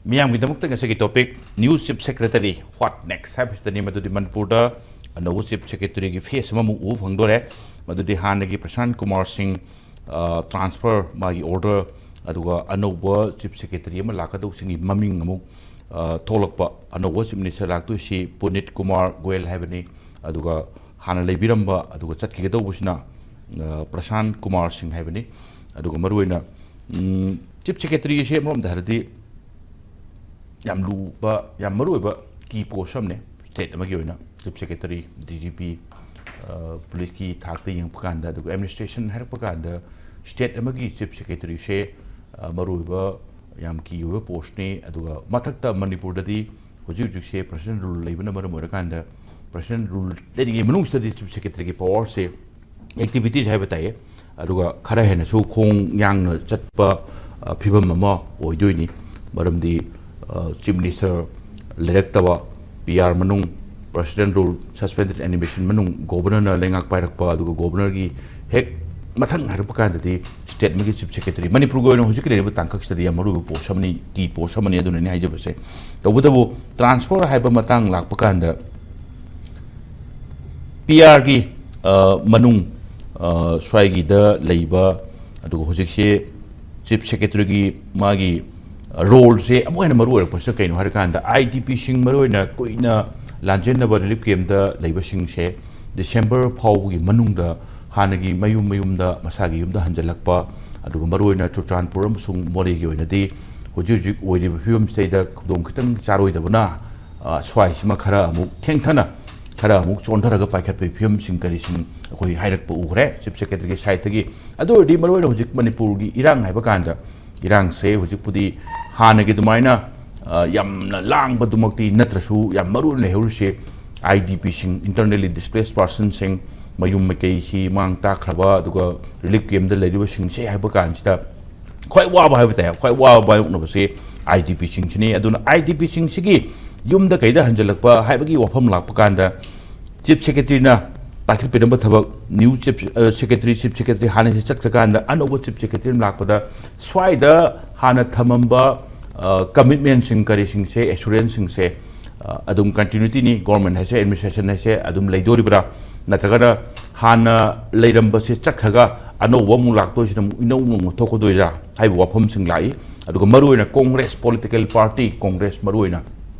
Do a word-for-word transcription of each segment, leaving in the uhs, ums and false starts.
ꯃꯤꯌꯥꯝꯒꯤꯗꯃꯛꯇ ꯉꯁꯤꯒꯤ topic, new chief secretary, what next ꯍꯥꯏꯕꯁꯤꯗꯅꯤ꯫ ꯃꯗꯨꯗꯤ ꯃꯅꯤꯄꯨꯔꯗ ꯑꯅꯧꯕ chief secretary ꯒꯤ face ꯑꯃꯃꯨꯛ ꯎꯕ ꯐꯪꯗꯣꯔꯦ꯫ ꯃꯗꯨꯗꯤ ꯍꯥꯟꯅꯒꯤ ꯄ꯭ꯔꯁꯥꯟ ꯀꯨꯃꯥꯔ ꯁꯤꯡ, ꯑ, transfer, ꯃꯥꯒꯤ order, ꯑꯗꯨꯒ ꯑꯅꯧꯕ chief secretary ꯑꯃ ꯂꯥꯛꯀꯗꯧꯕꯁꯤꯡꯒꯤ ꯃꯃꯤꯡ ꯑꯃꯨꯛ, ꯑ, ꯊꯣꯛꯂꯛꯄ꯫ ꯑꯅꯧꯕ chief minister ꯂꯥꯛꯇꯣꯏꯁꯤ ꯄꯨꯅꯤꯠ ꯀꯨꯃꯥꯔ ꯒꯣꯌꯦꯜ ꯍꯥꯏꯕꯅꯤ꯫ ꯑꯗꯨꯒ ꯍꯥꯟꯅ ꯂꯩꯕꯤꯔꯝꯕ ꯑꯗꯨꯒ ꯆꯠꯈꯤꯒꯗꯧꯕꯁꯤꯅ, ꯑ, ꯄ꯭ꯔꯁꯥꯟ ꯀꯨꯃꯥꯔ ꯁꯤꯡ ꯍꯥꯏꯕꯅꯤ꯫ ꯑꯗꯨꯒ ꯃꯔꯨꯑꯣꯏꯅ, ꯎꯝ, chief secretary ꯑꯁꯤ ꯑꯃꯔꯣꯝꯗ ꯍꯥꯏꯔꯗꯤ ꯌꯥꯝ ꯂꯨꯕ, ꯌꯥꯝ ꯃꯔꯨꯑꯣꯏꯕ key post ꯑꯃꯅꯦ state ꯑꯃꯒꯤ ꯑꯣꯏꯅ꯫ Chief secretary, D G P, ꯑ, police ꯀꯤ ꯊꯥꯛꯇ ꯌꯦꯡꯉꯛꯄ ꯀꯥꯟꯗ, ꯑꯗꯨꯒ administration ꯍꯥꯏꯔꯛꯄ ꯀꯥꯟꯗ state ꯑꯃꯒꯤ chief secretary ꯁꯦ, ꯑ, ꯃꯔꯨꯑꯣꯏꯕ ꯌꯥꯝ key ꯑꯣꯏꯕ post ꯅꯤ꯫ ꯑꯗꯨꯒ ꯃꯊꯛꯇ ꯃꯅꯤꯄꯨꯔꯗꯗꯤ ꯍꯧꯖꯤꯛ ꯍꯧꯖꯤꯛꯁꯦ presidential rule ꯂꯩꯕꯅ ꯃꯔꯝ ꯑꯣꯏꯔꯀꯥꯟꯗ presidential rule ꯂꯩꯔꯤꯉꯩ ꯃꯅꯨꯡꯁꯤꯗꯗꯤ chief secretary ꯒꯤ power ꯁꯦ, activities ꯍꯥꯏꯕ ꯇꯥꯏꯌꯦ, ꯑꯗꯨꯒ ꯈꯔ ꯍꯦꯟꯅꯁꯨ ꯈꯣꯡ ꯌꯥꯡꯅ ꯆꯠꯄ, ꯑ, ꯐꯤꯕꯝ ꯑꯃ ꯑꯣꯏꯗꯣꯏꯅꯤ꯫ ꯃꯔꯝꯗꯤ, ꯑ, chief minister ꯂꯩꯔꯛꯇꯕ, P R ꯃꯅꯨꯡ, presidential rule, suspended animation ꯃꯅꯨꯡ, governor ꯅ ꯂꯩꯉꯥꯛ ꯄꯥꯏꯔꯛꯄ, ꯑꯗꯨꯒ governor ꯒꯤ ꯍꯦꯛ ꯃꯊꯪ ꯍꯥꯏꯔꯛꯄ ꯀꯥꯟꯗꯗꯤ state ꯑꯃꯒꯤ chief secretary, ꯃꯅꯤꯄꯨꯔꯒꯤ ꯑꯣꯏꯅ ꯍꯧꯖꯤꯛꯀꯤ ꯂꯩꯔꯤꯕ ꯇꯥꯡꯀꯛꯁꯤꯗꯗꯤ ꯌꯥꯝ ꯃꯔꯨꯑꯣꯏꯕ post ꯑꯃꯅꯤ, key post ꯑꯃꯅꯤ, ꯑꯗꯨꯅꯅꯤ ꯍꯥꯏꯖꯕꯁꯦ꯫ ꯇꯧꯕꯇꯕꯨ transfer ꯍꯥꯏꯕ ꯃꯇꯥꯡ ꯂꯥꯛꯄ ꯀꯥꯟꯗ P R ꯒꯤ, ꯑ, ꯃꯅꯨꯡ, ꯑ, ꯁ꯭ꯋꯥꯏꯒꯤꯗ ꯂꯩꯕ, ꯑꯗꯨꯒ ꯍꯧꯖꯤꯛꯁꯦ chief secretary ꯒꯤ ꯃꯥꯒꯤ role ꯁꯦ ꯑꯃꯨꯛ ꯍꯦꯟꯅ ꯃꯔꯨ ꯑꯣꯏꯔꯛꯄꯁꯤꯅ ꯀꯩꯅꯣ ꯍꯥꯏꯔꯀꯥꯟꯗ, I D P ꯁꯤꯡ ꯃꯔꯨꯑꯣꯏꯅ ꯀꯨꯏꯅ ꯂꯥꯟꯖꯦꯟꯅꯕ relief camp ꯇ ꯂꯩꯕꯁꯤꯡꯁꯦ December ꯐꯥꯎꯕꯒꯤ ꯃꯅꯨꯡꯗ ꯍꯥꯟꯅꯒꯤ ꯃꯌꯨꯝ ꯃꯌꯨꯝꯗ, ꯃꯁꯥꯒꯤ ꯌꯨꯝꯗ ꯍꯟꯖꯤꯜꯂꯛꯄ, ꯑꯗꯨꯒ ꯃꯔꯨꯑꯣꯏꯅ ꯆꯨꯔꯆꯥꯟꯄꯨꯔ ꯑꯃꯁꯨꯡ ꯃꯣꯔꯦꯒꯤ ꯑꯣꯏꯅꯗꯤ ꯍꯧꯖꯤꯛ ꯍꯧꯖꯤꯛ ꯑꯣꯏꯔꯤꯕ ꯐꯤꯕꯝꯁꯤꯗꯩꯗ ꯈꯨꯗꯣꯡ ꯈꯤꯇꯪ ꯆꯥꯔꯣꯏꯗꯕꯅ, ꯑ, ꯁ꯭ꯋꯥꯏꯁꯤꯃ ꯈꯔ ꯑꯃꯨꯛ ꯊꯦꯡꯊꯅ, ꯈꯔ ꯑꯃꯨꯛ ꯆꯣꯟꯊꯔꯒ ꯄꯥꯏꯈꯠꯄꯒꯤ ꯐꯤꯕꯝꯁꯤꯡ ꯀꯔꯤꯁꯤꯡ ꯑꯩꯈꯣꯏ ꯍꯥꯏꯔꯛꯄ ꯎꯈ꯭ꯔꯦ chief secretary ꯒꯤ side ꯇꯒꯤ꯫ ꯑꯗꯨ ꯑꯣꯏꯔꯗꯤ ꯃꯔꯨꯑꯣꯏꯅ ꯍꯧꯖꯤꯛ ꯃꯅꯤꯄꯨꯔꯒꯤ ꯏꯔꯥꯡ ꯍꯥꯏꯕ ꯀꯥꯟꯗ, ꯏꯔꯥꯡꯁꯦ ꯍꯧꯖꯤꯛꯄꯨꯗꯤ ꯍꯥꯟꯅꯒꯤ ꯑꯗꯨꯃꯥꯏꯅ, ꯑ, ꯌꯥꯝꯅ ꯂꯥꯡꯕꯗꯨꯃꯛꯇꯤ ꯅꯠꯇ꯭ꯔꯁꯨ, ꯌꯥꯝ ꯃꯔꯨ ꯑꯣꯏꯅ ꯂꯩꯍꯧꯔꯤꯁꯦ I D P ꯁꯤꯡ, internally displaced person ꯁꯤꯡ, ꯃꯌꯨꯝ ꯃꯀꯩꯁꯤ ꯃꯥꯡ ꯇꯥꯛꯈ꯭ꯔꯕ, ꯑꯗꯨꯒ relief camp ꯇ ꯂꯩꯔꯤꯕꯁꯤꯡꯁꯦ ꯍꯥꯏꯕ ꯀꯥꯟꯁꯤꯗ ꯈ꯭ꯋꯥꯏ ꯋꯥꯕ ꯍꯥꯏꯕ ꯇꯥꯏ, ꯈ꯭ꯋꯥꯏ ꯋꯥꯕ ꯃꯥꯌꯣꯛꯅꯕꯁꯦ I D P ꯁꯤꯡꯁꯤꯅꯤ꯫ ꯑꯗꯨꯅ I D P ꯁꯤꯡꯁꯤꯒꯤ ꯌꯨꯝꯗ ꯀꯩꯗ ꯍꯟꯖꯤꯜꯂꯛꯄ ꯍꯥꯏꯕꯒꯤ ꯋꯥꯐꯝ ꯂꯥꯛꯄ ꯀꯥꯟꯗ, chief secretary ꯅ ꯄꯥꯏꯈꯠꯄꯤꯔꯝꯕ ꯊꯕꯛ, new chief, ꯑ, secretary, chief secretary ꯍꯥꯟꯅꯁꯤ ꯆꯠꯈ꯭ꯔꯀꯥꯟꯗ ꯑꯅꯧꯕ chief secretary ꯑꯃ ꯂꯥꯛꯄꯗ ꯁ꯭ꯋꯥꯏꯗ ꯍꯥꯟꯅ ꯊꯝꯃꯝꯕ, ꯀꯃꯤꯠꯃꯦꯟꯁꯤꯡ ꯀꯔꯤꯁꯤꯡꯁꯦ, ꯑꯦꯁꯨꯔꯦꯟꯁꯁꯤꯡꯁꯦ ꯑꯗꯨꯝ ꯀꯟꯇꯤꯅ꯭ꯌꯨꯇꯤꯅꯤ? ꯒꯣꯔꯃꯦꯟ ꯍꯥꯏꯁꯦ, ꯑꯦꯗꯃꯤꯅꯤꯁꯇ꯭ꯔꯦꯁꯟ ꯍꯥꯏꯁꯦ ꯑꯗꯨꯝ ꯂꯩꯗꯣꯔꯤꯕ꯭ꯔꯥ? ꯅꯠꯇ꯭ꯔꯒꯅ ꯍꯥꯟꯅ ꯂꯩꯔꯝꯕꯁꯦ ꯆꯠꯈ꯭ꯔꯒ ꯑꯅꯧꯕ ꯑꯃꯨꯛ ꯂꯥꯛꯇꯣꯏꯁꯤꯅ ꯑꯃꯨꯛ ꯏꯅꯧ ꯅꯧꯅ ꯊꯣꯛꯀꯗꯣꯏꯔꯥ ꯍꯥꯏꯕ ꯋꯥꯐꯝꯁꯤꯡ ꯂꯥꯛꯏ꯫ ꯑꯗꯨꯒ ꯃꯔꯨꯑꯣꯏꯅ ꯀꯣꯡꯒ꯭ꯔꯦꯁ ꯄꯣꯂꯤꯇꯤꯀꯦꯜ ꯄꯥꯔꯇꯤ, ꯀꯣꯡꯒ꯭ꯔꯦꯁ ꯃꯔꯨꯑꯣꯏꯅ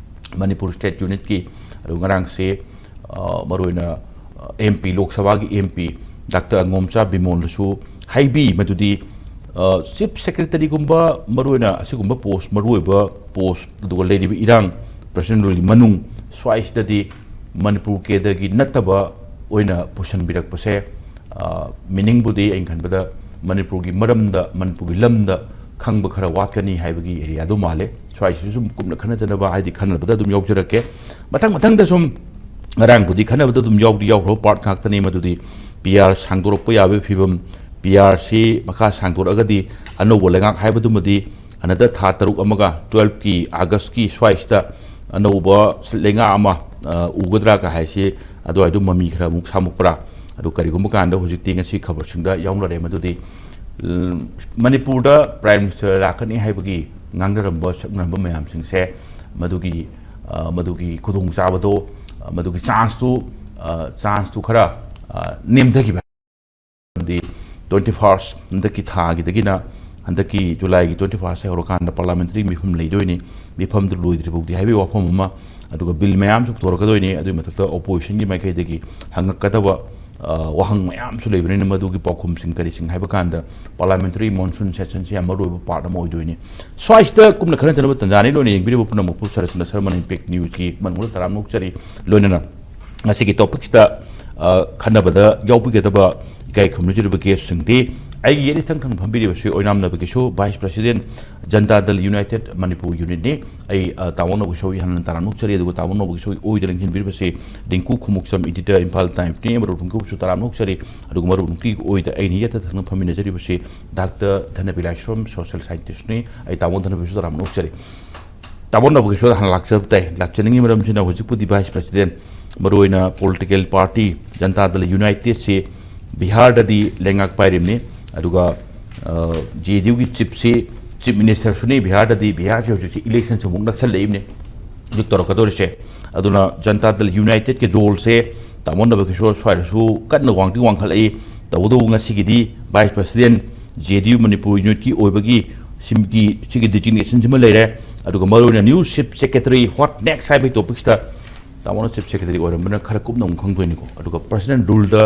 ꯃꯅꯤꯄꯨꯔ ꯁ꯭ꯇꯦꯠ ꯌꯨꯅꯤꯠꯀꯤ, ꯑꯗꯨ ꯉꯔꯥꯡꯁꯦ ꯃꯔꯨꯑꯣꯏꯅ ꯑꯦꯝ ꯄꯤ, ꯂꯣꯛ ꯁꯚꯥꯒꯤ ꯑꯦꯝ ꯄꯤ ꯗꯥꯛꯇꯔ ꯑꯉꯣꯝꯆꯥ ꯕꯤꯃꯣꯜꯅꯁꯨ ꯍꯥꯏꯕꯤ ꯃꯗꯨꯗꯤ, ꯆꯤꯐ ꯁꯦꯀ꯭ꯔꯦꯇꯔꯤꯒꯨꯝꯕ, ꯃꯔꯨꯑꯣꯏꯅ ꯑꯁꯤꯒꯨꯝꯕ ꯄꯣꯁ, ꯃꯔꯨꯑꯣꯏꯕ ꯄꯣꯁ, ꯑꯗꯨꯒ ꯂꯩꯔꯤꯕ ꯏꯔꯥꯡ, ꯄ꯭ꯔꯦꯁꯤꯗꯦꯟ ꯔꯨꯜꯒꯤ ꯃꯅꯨꯡ ꯁ꯭ꯋꯥꯏꯁꯤꯗꯗꯤ ꯃꯅꯤꯄꯨꯔ ꯀꯦꯗꯔꯒꯤ ꯅꯠꯇꯕ ꯑꯣꯏꯅ ꯄꯨꯁꯤꯟꯕꯤꯔꯛꯄꯁꯦ, ꯃꯤꯅꯤꯡꯕꯨꯗꯤ ꯑꯩꯅ ꯈꯟꯕꯗ ꯃꯅꯤꯄꯨꯔꯒꯤ ꯃꯔꯝꯗ, ꯃꯅꯤꯄꯨꯔꯒꯤ ꯂꯝꯗ ꯈꯪꯕ ꯈꯔ ꯋꯥꯠꯀꯅꯤ ꯍꯥꯏꯕꯒꯤ ꯑꯦꯔꯤꯌꯥꯗꯨ ꯃꯥꯜꯂꯦ꯫ ꯁ꯭ꯋꯥꯏꯁꯤꯁꯨ ꯁꯨꯝ ꯀꯨꯞꯅ ꯈꯟꯅꯖꯅꯕ ꯍꯥꯏꯗꯤ ꯈꯟꯅꯕꯗ ꯑꯗꯨꯝ ꯌꯥꯎꯖꯔꯛꯀꯦ꯫ ꯃꯊꯪ ꯃꯊꯪꯗ ꯁꯨꯝ ꯉꯔꯥꯡꯕꯨꯗꯤ ꯈꯟꯅꯕꯗ ꯑꯗꯨꯝ ꯌꯥꯎꯗꯤ ꯌꯥꯎꯈ꯭ꯔꯕ ꯄꯥꯔꯠ ꯉꯥꯛꯇꯅꯤ꯫ ꯃꯗꯨꯗꯤ ꯄꯤ ꯑꯥꯔ ꯁꯥꯡꯗꯣꯔꯛꯄ ꯌꯥꯕꯒꯤ ꯐꯤꯕꯝ, ꯄꯤ ꯑꯥꯔꯁꯤ ꯃꯈꯥ ꯁꯥꯡꯗꯣꯔꯛꯑꯒꯗꯤ ꯑꯅꯧꯕ ꯂꯩꯉꯥꯛ ꯍꯥꯏꯕꯗꯨꯃꯗꯤ ꯑꯅꯗ ꯊꯥ ꯇꯔꯨꯛ ꯑꯃꯒ, ꯇꯨꯋꯦꯜꯐꯀꯤ, ꯑꯥꯒꯁꯀꯤ ꯁ꯭ꯋꯥꯏꯁꯤꯗ ꯑꯅꯧꯕ ꯂꯩꯉꯥꯛ ꯑꯃ ꯎꯒꯗ꯭ꯔꯥꯒ ꯍꯥꯏꯁꯤ ꯑꯗꯨꯋꯥꯏꯗꯨ ꯃꯃꯤ ꯈꯔ ꯑꯃꯨꯛ ꯁꯥꯃꯨꯛꯄ꯭ꯔꯥ? ꯑꯗꯨ ꯀꯔꯤꯒꯨꯝꯕ ꯀꯥꯟꯗ ꯍꯧꯖꯤꯛꯇꯤ ꯉꯁꯤ ꯈꯕꯔꯁꯤꯡꯗ ꯌꯥꯎꯅꯔꯦ꯫ ꯃꯗꯨꯗꯤ ꯃꯅꯤꯄꯨꯔꯗ ꯄ꯭ꯔꯥꯏꯝ ꯃꯤꯅꯤꯁꯇꯔ ꯂꯥꯛꯀꯅꯤ ꯍꯥꯏꯕꯒꯤ ꯉꯥꯡꯅꯔꯝꯕ ꯁꯛꯅꯔꯝꯕ ꯃꯌꯥꯝꯁꯤꯡꯁꯦ, ꯃꯗꯨꯒꯤ ꯃꯗꯨꯒꯤ ꯈꯨꯗꯣꯡꯆꯥꯕꯗꯣ, ꯃꯗꯨꯒꯤ ꯆꯥꯟꯁꯇꯨ, ꯆꯥꯟꯁꯇꯨ ꯈꯔ ꯅꯦꯝꯊꯈꯤꯕ꯫ ꯃꯔꯝꯗꯤ ꯇ꯭ꯋꯦꯟꯇꯤ ꯐꯥꯔꯁ, ꯍꯟꯗꯛꯀꯤ ꯊꯥꯒꯤꯗꯒꯤꯅ ꯍꯟꯗꯛꯀꯤ ꯖꯨꯂꯥꯏꯒꯤ ꯇ꯭ꯋꯦꯟꯇꯤ ꯐꯥꯔꯁ ꯍꯧꯔꯀꯥꯟꯗ ꯄꯥꯔꯂꯥꯃꯦꯟꯇꯔꯤ ꯃꯤꯐꯝ ꯂꯩꯗꯣꯏꯅꯤ꯫ ꯃꯤꯐꯝꯗꯨ ꯂꯣꯏꯗ꯭ꯔꯤꯐꯥꯎꯗꯤ ꯍꯥꯏꯕꯒꯤ ꯋꯥꯐꯝ ꯑꯃ, ꯑꯗꯨꯒ ꯕꯤꯜ ꯃꯌꯥꯝꯁꯨ ꯄꯨꯊꯣꯔꯛꯀꯗꯣꯏꯅꯤ꯫ ꯑꯗꯨꯒꯤ ꯃꯊꯛꯇ ꯑꯣꯄꯣꯖꯤꯁꯟꯒꯤ ꯃꯥꯏꯀꯩꯗꯒꯤ ꯍꯪꯉꯛꯀꯗꯕ ꯋꯥꯍꯪ ꯃꯌꯥꯝꯁꯨ ꯂꯩꯕꯅꯤꯅ ꯃꯗꯨꯒꯤ ꯄꯥꯎꯈꯨꯝꯁꯤꯡ ꯀꯔꯤꯁꯤꯡ ꯍꯥꯏꯕ ꯀꯥꯟꯗ ꯄꯥꯔꯂꯥꯃꯦꯟꯇꯔꯤ ꯃꯣꯟꯁꯨꯟ ꯁꯦꯁꯟꯁꯤ ꯌꯥꯝ ꯃꯔꯨꯑꯣꯏꯕ ꯄꯥꯔꯠ ꯑꯃ ꯑꯣꯏꯗꯣꯏꯅꯤ꯫ ꯁ꯭ꯋꯥꯏꯁꯤꯗ ꯀꯨꯞꯅ ꯈꯟꯅꯖꯅꯕ ꯇꯟꯖꯥꯅꯤ꯫ ꯂꯣꯏꯅ ꯌꯦꯡꯕꯤꯔꯤꯕ ꯄꯨꯝꯅꯃꯛꯄꯨ ꯁꯔꯁꯅ ꯁꯔꯃꯟ ꯏꯝꯄꯦꯛ ꯅ꯭ꯌꯨꯁꯀꯤ ꯃꯅꯨꯡꯗ ꯇꯔꯥꯝꯅ ꯑꯣꯛꯆꯔꯤ꯫ ꯂꯣꯏꯅꯅ ꯉꯁꯤꯒꯤ ꯇꯣꯄꯤꯛꯁꯤꯗ ꯈꯟꯅꯕꯗ ꯌꯥꯎꯕꯤꯒꯗꯕ ꯏꯀꯥꯏ ꯈꯨꯝꯅꯖꯔꯤꯕ ꯒꯦꯁꯁꯤꯡꯗꯤ ꯑꯩꯒꯤ ꯌꯦꯠ ꯏꯊꯪ ꯊꯪꯅ ꯐꯝꯕꯤꯔꯤꯕꯁꯤ ꯑꯣꯏꯅꯥꯝ ꯅꯕꯀꯤꯁꯣꯔ, ꯚꯥꯏꯁ ꯄ꯭ꯔꯁꯤꯗꯦꯟ, ꯖꯟꯇꯥ ꯗꯜ ꯌꯨꯅꯥꯏꯇꯦꯗ ꯃꯅꯤꯄꯨꯔ ꯌꯨꯅꯤꯠꯅꯤ꯫ ꯑꯩ ꯇꯥꯃꯣ ꯅꯕꯀꯤꯁꯣꯔꯒꯤ ꯍꯥꯟꯅ ꯇꯔꯥꯝꯅ ꯑꯣꯛꯆꯔꯤ꯫ ꯑꯗꯨꯒ ꯇꯥꯃꯣ ꯅꯕꯀꯤꯁꯣꯔꯒꯤ ꯑꯣꯏꯗ ꯂꯦꯡꯁꯤꯟꯕꯤꯔꯤꯕꯁꯤ ꯔꯤꯡꯀꯨ ꯈꯨꯃꯨꯛꯆꯝ, ꯏꯗꯤꯇꯔ, ꯏꯝꯐꯥꯜ ꯇꯥꯏꯝꯁꯅꯤ꯫ ꯃꯔꯨꯞ ꯔꯤꯡꯀꯨꯕꯨꯁꯨ ꯇꯔꯥꯝꯅ ꯑꯣꯛꯆꯔꯤ꯫ ꯑꯗꯨꯒ ꯃꯔꯨꯞ ꯔꯤꯡꯀꯨꯒꯤ ꯑꯣꯏꯗ ꯑꯩꯅ ꯌꯦꯠꯇ ꯊꯪꯅ ꯐꯝꯃꯤꯟꯅꯖꯔꯤꯕꯁꯤ ꯗꯥꯛꯇꯔ ꯙꯅꯕꯤ ꯂꯥꯏꯁ꯭ꯔꯝ, ꯁꯣꯁꯤꯌꯦꯜ ꯁꯥꯏꯟꯇꯤꯁ꯭ꯠꯅꯤ꯫ ꯑꯩ ꯇꯥꯃꯣ ꯙꯅꯕꯤꯁꯨ ꯇꯔꯥꯝꯅ ꯑꯣꯛꯆꯔꯤ꯫ ꯇꯥꯃꯣ ꯅꯕꯀꯤꯁꯣꯔꯗ ꯍꯥꯟꯅ ꯂꯥꯛꯆꯕ ꯇꯥꯏ꯫ ꯂꯥꯛꯆꯅꯤꯡꯉꯤ ꯃꯔꯝꯁꯤꯅ ꯍꯧꯖꯤꯛꯄꯨꯗꯤ ꯚꯥꯏꯁ ꯄ꯭ꯔꯁꯤꯗꯦꯟ, ꯃꯔꯨꯑꯣꯏꯅ ꯄꯣꯂꯤꯇꯤꯀꯦꯜ ꯄꯥꯔꯇꯤ ꯖꯟꯇꯥ ꯗꯜ ꯌꯨꯅꯥꯏꯇꯦꯗꯁꯤ ꯕꯤꯍꯥꯔꯗꯗꯤ ꯂꯩꯉꯥꯛ ꯄꯥꯏꯔꯤꯕꯅꯤ꯫ ꯑꯗꯨꯒ ꯖꯦ ꯗꯤ ꯌꯨꯒꯤ ꯆꯤꯞꯁꯤ ꯆꯤꯐ ꯃꯤꯅꯤꯁꯇꯔꯁꯨꯅꯤ ꯕꯤꯍꯥꯔꯗꯗꯤ, ꯕꯤꯍꯥꯔꯁꯦ ꯍꯧꯖꯤꯛꯁꯦ ꯏꯂꯦꯛꯁꯟꯁꯨ ꯑꯃꯨꯛ ꯅꯛꯁꯜꯂꯛꯏꯕꯅꯤ ꯍꯧꯖꯤꯛ ꯇꯧꯔꯛꯀꯗꯧꯔꯤꯁꯦ꯫ ꯑꯗꯨꯅ ꯖꯅꯇꯥ ꯗꯜ ꯌꯨꯅꯥꯏꯇꯦꯗꯀꯤ ꯔꯣꯜꯁꯦ ꯇꯥꯃꯣ ꯅꯕꯀꯤꯁꯣꯔ ꯁ꯭ꯋꯥꯏꯗꯁꯨ ꯀꯟꯅ ꯋꯥꯡꯗꯤ ꯋꯥꯡꯈꯠꯂꯛꯏ꯫ ꯇꯧꯕꯇꯕꯨ ꯉꯁꯤꯒꯤꯗꯤ ꯚꯥꯏꯁ ꯄ꯭ꯔꯁꯤꯗꯦꯟ ꯖꯦ ꯗꯤ ꯌꯨ ꯃꯅꯤꯄꯨꯔ ꯌꯨꯅꯤꯠꯀꯤ ꯑꯣꯏꯕꯒꯤ ꯁꯤꯝꯒꯤ ꯁꯤꯒꯤ ꯗꯤꯖꯤꯒꯅꯦꯁꯟꯁꯤꯃ ꯂꯩꯔꯦ꯫ ꯑꯗꯨꯒ ꯃꯔꯨꯑꯣꯏꯅ ꯅ꯭ꯌꯨ ꯆꯤꯐ ꯁꯦꯀ꯭ꯔꯦꯇꯔꯤ ꯋꯥꯠ ꯅꯦꯛꯁ ꯍꯥꯏꯕꯒꯤ ꯇꯣꯄꯤꯛꯁꯤꯗ ꯇꯥꯃꯣꯅ ꯆꯤꯐ ꯁꯦꯀ꯭ꯔꯦꯇꯔꯤ ꯑꯣꯏꯔꯝꯕꯅ ꯈꯔ ꯀꯨꯞꯅ ꯑꯃꯨꯛ ꯈꯪꯗꯣꯏꯅꯤꯀꯣ꯫ ꯑꯗꯨꯒ ꯄ꯭ꯔꯁꯤꯗꯦꯟ ꯔꯨꯜꯗ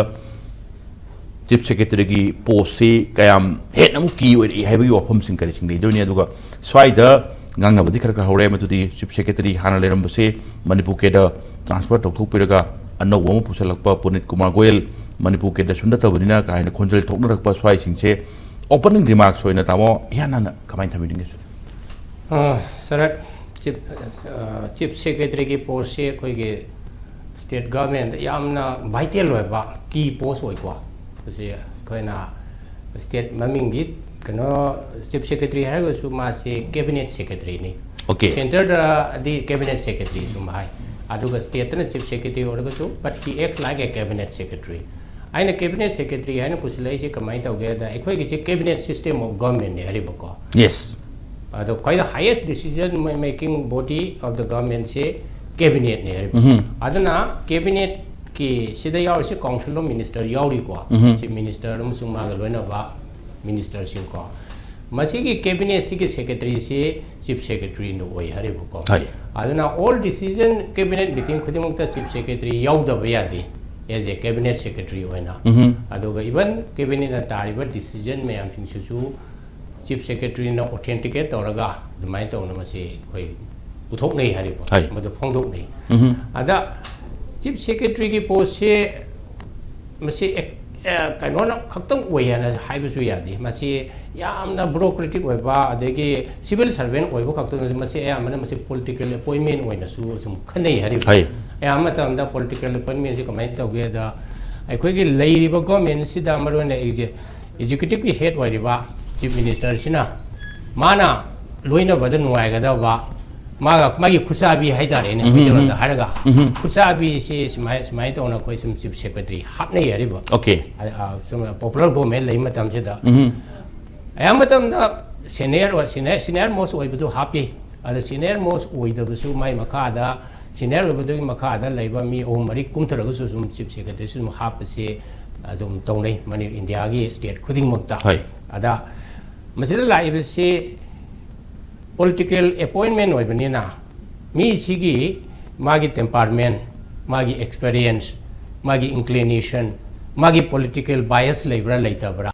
ꯆꯤꯐ ꯁꯦꯀ꯭ꯔꯦꯇꯔꯤꯒꯤ ꯄꯣꯁꯁꯤ ꯀꯌꯥꯝ ꯍꯦꯟꯅ ꯑꯃꯨꯛ ꯀꯤ ꯑꯣꯏꯔꯛꯏ ꯍꯥꯏꯕꯒꯤ ꯋꯥꯐꯝꯁꯤꯡ ꯀꯔꯤꯁꯤꯡ ꯂꯩꯗꯣꯏꯅꯤ꯫ ꯑꯗꯨꯒ ꯁ꯭ꯋꯥꯏꯗ ꯉꯥꯡꯅꯕꯗꯤ ꯈꯔ ꯈꯔ ꯍꯧꯔꯦ꯫ ꯃꯗꯨꯗꯤ ꯆꯤꯐ ꯁꯦꯀ꯭ꯔꯦꯇꯔꯤ ꯍꯥꯟꯅ ꯂꯩꯔꯝꯕꯁꯦ ꯃꯅꯤꯄꯨꯔ ꯀꯦꯗ ꯇ꯭ꯔꯥꯟꯁꯐꯔ ꯇꯧꯊꯣꯛꯄꯤꯔꯒ ꯑꯅꯧꯕ ꯑꯃ ꯄꯨꯁꯜꯂꯛꯄ ꯄꯨꯅꯤꯠ ꯀꯨꯃꯥꯔ ꯒꯣꯌꯦꯜ ꯃꯅꯤꯄꯨꯔ ꯀꯦꯗ ꯁꯨ ꯅꯠꯇꯕꯅꯤꯅ ꯀꯥ ꯍꯦꯟꯅ ꯈꯣꯟꯖꯦꯜ ꯊꯣꯛꯅꯔꯛꯄ ꯁ꯭ꯋꯥꯏꯁꯤꯡꯁꯦ ꯑꯣꯄꯅꯤꯡ ꯔꯤꯃꯥꯔꯛꯁ ꯑꯣꯏꯅ ꯇꯥꯃꯣ ꯏꯍꯥꯟ ꯍꯥꯟꯅ ꯀꯃꯥꯏꯅ ꯊꯝꯕꯤꯅꯤꯡꯒꯦ? ꯑ, ꯁꯔꯠ, ꯆꯤꯐ, ꯑ, ꯆꯤꯐ ꯁꯦꯀ꯭ꯔꯦꯇꯔꯤꯒꯤ ꯄꯣꯁꯁꯦ ꯑꯩꯈꯣꯏꯒꯤ ꯁ꯭ꯇꯦꯠ ꯒꯚꯔꯟꯃꯦꯟꯗ ꯌꯥꯝꯅ ꯚꯥꯏꯇꯦꯜ ꯑꯣꯏꯕ ꯀꯤ ꯄꯣꯁ ꯑꯣꯏꯀꯣ꯫ ꯃꯁꯤ ꯑꯩꯈꯣꯏꯅ ꯁ꯭ꯇꯦꯠ ꯃꯃꯤꯡꯒꯤ ꯀꯩꯅꯣ ꯆꯤꯐ ꯁꯦꯀ꯭ꯔꯦꯇꯔꯤ ꯍꯥꯏꯔꯒꯁꯨ ꯃꯥꯁꯤ ꯀꯦꯕꯤꯅꯦꯠ ꯁꯦꯀ꯭ꯔꯦꯇꯔꯤꯅꯤ꯫ Okay. ꯁꯦꯟꯇꯔꯗꯗꯤ ꯀꯦꯕꯤꯅꯦꯠ ꯁꯦꯀ꯭ꯔꯦꯇꯔꯤ ꯁꯨꯝ ꯍꯥꯏ꯫ ꯑꯗꯨꯒ ꯁ꯭ꯇꯦꯠꯇꯅ ꯆꯤꯐ ꯁꯦꯀ꯭ꯔꯦꯇꯔꯤ ꯑꯣꯏꯔꯒꯁꯨ, but he acts like a cabinet secretary. ꯑꯩꯅ ꯀꯦꯕꯤꯅꯦꯠ ꯁꯦꯀ꯭ꯔꯦꯇꯔꯤ ꯍꯥꯏꯅ ꯄꯨꯁꯤꯜꯂꯛꯏꯁꯦ ꯀꯃꯥꯏꯅ ꯇꯧꯒꯦꯗ, ꯑꯩꯈꯣꯏꯒꯤꯁꯦ ꯀꯦꯕꯤꯅꯦꯠ ꯁꯤꯁꯇꯦꯝ ꯑꯣꯐ ꯒꯚꯔꯟꯃꯦꯟꯅꯦ ꯍꯥꯏꯔꯤꯕꯀꯣ꯫ Yes. ꯑꯗꯣ ꯈ꯭ꯋꯥꯏꯗ highest decision making body of the governmentꯁꯦ ꯀꯦꯕꯤꯅꯦꯠꯅꯦ ꯍꯥꯏꯔꯤꯕ꯫ ꯎꯝꯍꯨꯝ꯫ ꯑꯗꯨꯅ ꯀꯦꯕꯤꯅꯦꯠꯀꯤ ꯁꯤꯗ ꯌꯥꯎꯔꯤꯁꯦ ꯀꯥꯎꯟꯁꯤꯜ ꯑꯣꯐ ꯃꯤꯅꯤꯁꯇꯔ ꯌꯥꯎꯔꯤꯀꯣ꯫ ꯎꯝꯍꯨꯝ꯫ ꯆꯤꯐ ꯃꯤꯅꯤꯁꯇꯔ ꯑꯃꯁꯨꯡ ꯃꯥꯒ ꯂꯣꯏꯅꯕ ꯃꯤꯅꯤꯁꯇꯔꯁꯤꯡꯀꯣ꯫ ꯃꯁꯤꯒꯤ ꯀꯦꯕꯤꯅꯦꯠꯁꯤꯒꯤ ꯁꯦꯀ꯭ꯔꯦꯇꯔꯤꯁꯤ ꯆꯤꯐ ꯁꯦꯀ꯭ꯔꯦꯇꯔꯤꯅ ꯑꯣꯏ ꯍꯥꯏꯔꯤꯕꯀꯣ꯫ ꯍꯣꯏ꯫ ꯑꯗꯨꯅ all decision cabinet meeting ꯈꯨꯗꯤꯡꯃꯛꯇ ꯆꯤꯐ ꯁꯦꯀ꯭ꯔꯦꯇꯔꯤ ꯌꯥꯎꯗꯕ ꯌꯥꯗꯦ, as a cabinet secretary ꯑꯣꯏꯅ꯫ ꯎꯝꯍꯨꯝ꯫ ꯑꯗꯨꯒ even ꯀꯦꯕꯤꯅꯦꯠꯅ ꯇꯥꯔꯤꯕ ꯗꯤꯁꯤꯖꯟ ꯃꯌꯥꯝꯁꯤꯡꯁꯤꯁꯨ ꯆꯤꯐ ꯁꯦꯀ꯭ꯔꯦꯇꯔꯤꯅ ꯑꯣꯊꯦꯟꯇꯤꯀꯦꯠ ꯇꯧꯔꯒ ꯑꯗꯨꯃꯥꯏꯅ ꯇꯧꯅ ꯃꯁꯤ ꯑꯩꯈꯣꯏ ꯄꯨꯊꯣꯛꯅꯩ ꯍꯥꯏꯔꯤꯕ, ꯍꯣꯏ꯫ ꯃꯗꯨ ꯐꯣꯡꯗꯣꯛꯅꯩ꯫ ꯎꯝꯍꯨꯝ꯫ ꯑꯗ ꯆꯤꯐ ꯁꯦꯀ꯭ꯔꯦꯇꯔꯤꯒꯤ ꯄꯣꯁꯁꯦ ꯃꯁꯤ ꯑꯦꯛ-, ꯑꯦ, ꯀꯩꯅꯣꯅ ꯈꯛꯇꯪ ꯑꯣꯏ ꯍꯥꯏꯅ ꯍꯥꯏꯕꯁꯨ ꯌꯥꯗꯦ꯫ ꯃꯁꯤ ꯌꯥꯝꯅ ꯕ꯭ꯌꯨꯔꯣꯀ꯭ꯔꯦꯇꯤꯛ ꯑꯣꯏꯕ, ꯑꯗꯒꯤ ꯁꯤꯚꯤꯜ ꯁꯔꯚꯦꯟ ꯑꯣꯏꯕ ꯈꯛꯇꯪ ꯅꯠꯇꯦ, ꯃꯁꯤ ꯑꯌꯥꯝꯕꯅ ꯃꯁꯤ ꯄꯣꯂꯤꯇꯤꯀꯦꯜ ꯑꯦꯄꯣꯏꯟꯃꯦꯟ ꯑꯣꯏꯅꯁꯨ ꯁꯨꯝ ꯈꯟꯅꯩ ꯍꯥꯏꯔꯤꯕ꯫ ꯍꯣꯏ꯫ ꯑꯌꯥꯝꯕ ꯃꯇꯝꯗ ꯄꯣꯂꯤꯇꯤꯀꯦꯜ ꯑꯦꯄꯣꯏꯟꯃꯦꯟꯁꯤ ꯀꯃꯥꯏꯅ ꯇꯧꯒꯦꯗ, ꯑꯩꯈꯣꯏꯒꯤ ꯂꯩꯔꯤꯕ ꯒꯣꯔꯃꯦꯟꯁꯤꯗ ꯃꯔꯨꯑꯣꯏꯅ ꯑꯦꯛꯖꯤ-, ꯑꯦꯛꯖꯤꯀ꯭ꯌꯨꯇꯤꯚꯀꯤ ꯍꯦꯗ ꯑꯣꯏꯔꯤꯕ ꯆꯤꯐ ꯃꯤꯅꯤꯁꯇꯔꯁꯤꯅ ꯃꯥꯅ ꯂꯣꯏꯅꯕꯗ ꯅꯨꯡꯉꯥꯏꯒꯗꯕ, ꯃꯥꯒ, ꯃꯥꯒꯤ ꯈꯨꯠꯁꯥꯕꯤ ꯍꯥꯏꯇꯥꯔꯦꯅꯦ, ꯎꯝ, ꯎꯝ, ꯃꯩꯇꯩꯂꯣꯟꯗ ꯎꯝ꯫ ꯍꯥꯏꯔꯒ, ꯎꯝ, ꯎꯝ꯫ ꯈꯨꯠꯁꯥꯕꯤꯁꯤ ꯁꯨꯃꯥꯏ-, ꯁꯨꯃꯥꯏꯅ ꯇꯧꯅ ꯑꯩꯈꯣꯏ ꯁꯨꯝ ꯆꯤꯐ ꯁꯦꯀ꯭ꯔꯦꯇꯔꯤ ꯍꯥꯞꯅꯩ ꯍꯥꯏꯔꯤꯕ꯫ Okay꯫ ꯑ, ꯑ, ꯁꯨꯝ ꯄꯣꯄꯨꯂꯔ ꯒꯣꯔꯃꯦꯟ ꯂꯩ ꯃꯇꯝꯁꯤꯗ꯫ ꯎꯝ꯫ ꯑꯌꯥꯝꯕ ꯃꯇꯝꯗ ꯁꯦꯅꯤꯌꯔ ꯁꯦꯅꯤꯌꯔ ꯁꯦꯅꯤꯌꯔ ꯃꯣꯁ ꯑꯣꯏꯕꯗꯨ ꯍꯥꯞꯄꯤ꯫ ꯑꯗ ꯁꯦꯅꯤꯌꯔ ꯃꯣꯁ ꯑꯣꯏꯗꯕꯁꯨ ꯃꯥꯏ ꯃꯈꯥꯗ, ꯁꯦꯅꯤꯌꯔ ꯑꯣꯏꯕꯗꯨꯒꯤ ꯃꯈꯥꯗ ꯂꯩꯕ ꯃꯤ ꯑꯍꯨꯝ ꯃꯔꯤ ꯀꯨꯝꯊꯔꯒꯁꯨ ꯁꯨꯝ ꯆꯤꯐ ꯁꯦꯀ꯭ꯔꯦꯇꯔꯤꯁꯨ ꯑꯗꯨꯝ ꯍꯥꯞꯄꯁꯦ ꯑꯗꯨꯝ ꯇꯧꯅꯩ ꯃꯅꯤ ꯏꯟꯗꯤꯌꯥꯒꯤ ꯁ꯭ꯇꯦꯠ ꯈꯨꯗꯤꯡꯃꯛꯇ꯫ ꯍꯣꯏ꯫ ꯑꯗ ꯃꯁꯤꯗ ꯂꯥꯛꯏꯕꯁꯤ ꯄꯣꯂꯤꯇꯤꯀꯦꯜ ꯑꯦꯄꯣꯏꯟꯃꯦꯟ ꯑꯣꯏꯕꯅꯤꯅ, ꯃꯤꯁꯤꯒꯤ ꯃꯥꯒꯤ ꯇꯦꯝꯄꯔꯃꯦꯟ, ꯃꯥꯒꯤ ꯑꯦꯛꯁꯄꯤꯔꯤꯌꯦꯟꯁ, ꯃꯥꯒꯤ ꯏꯟꯀ꯭ꯂꯤꯅꯦꯁꯟ, ꯃꯥꯒꯤ ꯄꯣꯂꯤꯇꯤꯀꯦꯜ ꯕꯥꯏꯁ ꯂꯩꯕ꯭ꯔꯥ ꯂꯩꯇꯕ꯭ꯔꯥ,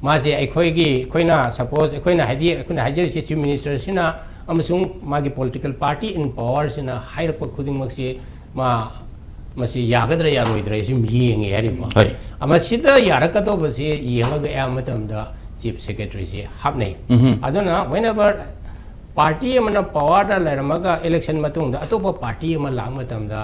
ꯃꯥꯁꯦ ꯑꯩꯈꯣꯏꯒꯤ ꯑꯩꯈꯣꯏꯅ ꯁꯄꯣꯁ ꯑꯩꯈꯣꯏꯅ ꯍꯥꯏꯗꯤ ꯑꯩꯈꯣꯏꯅ ꯍꯥꯏꯖꯔꯤꯁꯤ ꯆꯤꯐ ꯃꯤꯅꯤꯁꯇꯔꯁꯤꯅ ꯑꯃꯁꯨꯡ ꯃꯥꯒꯤ ꯄꯣꯂꯤꯇꯤꯀꯦꯜ ꯄꯥꯔꯇꯤ ꯏꯟ ꯄꯋꯥꯔꯁꯤꯅ ꯍꯥꯏꯔꯛꯄ ꯈꯨꯗꯤꯡꯃꯛꯁꯤ ꯃꯥ ꯃꯁꯤ ꯌꯥꯒꯗ꯭ꯔꯥ ꯌꯥꯔꯣꯏꯗ꯭ꯔꯥ ꯁꯨꯝ ꯌꯦꯡꯉꯦ ꯍꯥꯏꯔꯤꯕ꯫ ꯍꯣꯏ꯫ ꯃꯁꯤꯗ ꯌꯥꯔꯛꯀꯗꯧꯕꯁꯤ ꯌꯦꯡꯉꯒ ꯑꯌꯥꯝꯕ ꯃꯇꯝꯗ ꯆꯤꯐ ꯁꯦꯀ꯭ꯔꯦꯇꯔꯤꯁꯤ ꯍꯥꯞꯅꯩ꯫ ꯎꯝꯍꯨꯝ꯫ ꯑꯗꯨꯅ whenever ꯄꯥꯔꯇꯤ ꯑꯃꯅ ꯄꯋꯥꯔꯗ ꯂꯩꯔꯝꯃꯒ ꯏꯂꯦꯛꯁꯟ ꯃꯇꯨꯡꯗ ꯑꯇꯣꯞꯄ ꯄꯥꯔꯇꯤ ꯑꯃ ꯂꯥꯛꯄ ꯃꯇꯝꯗ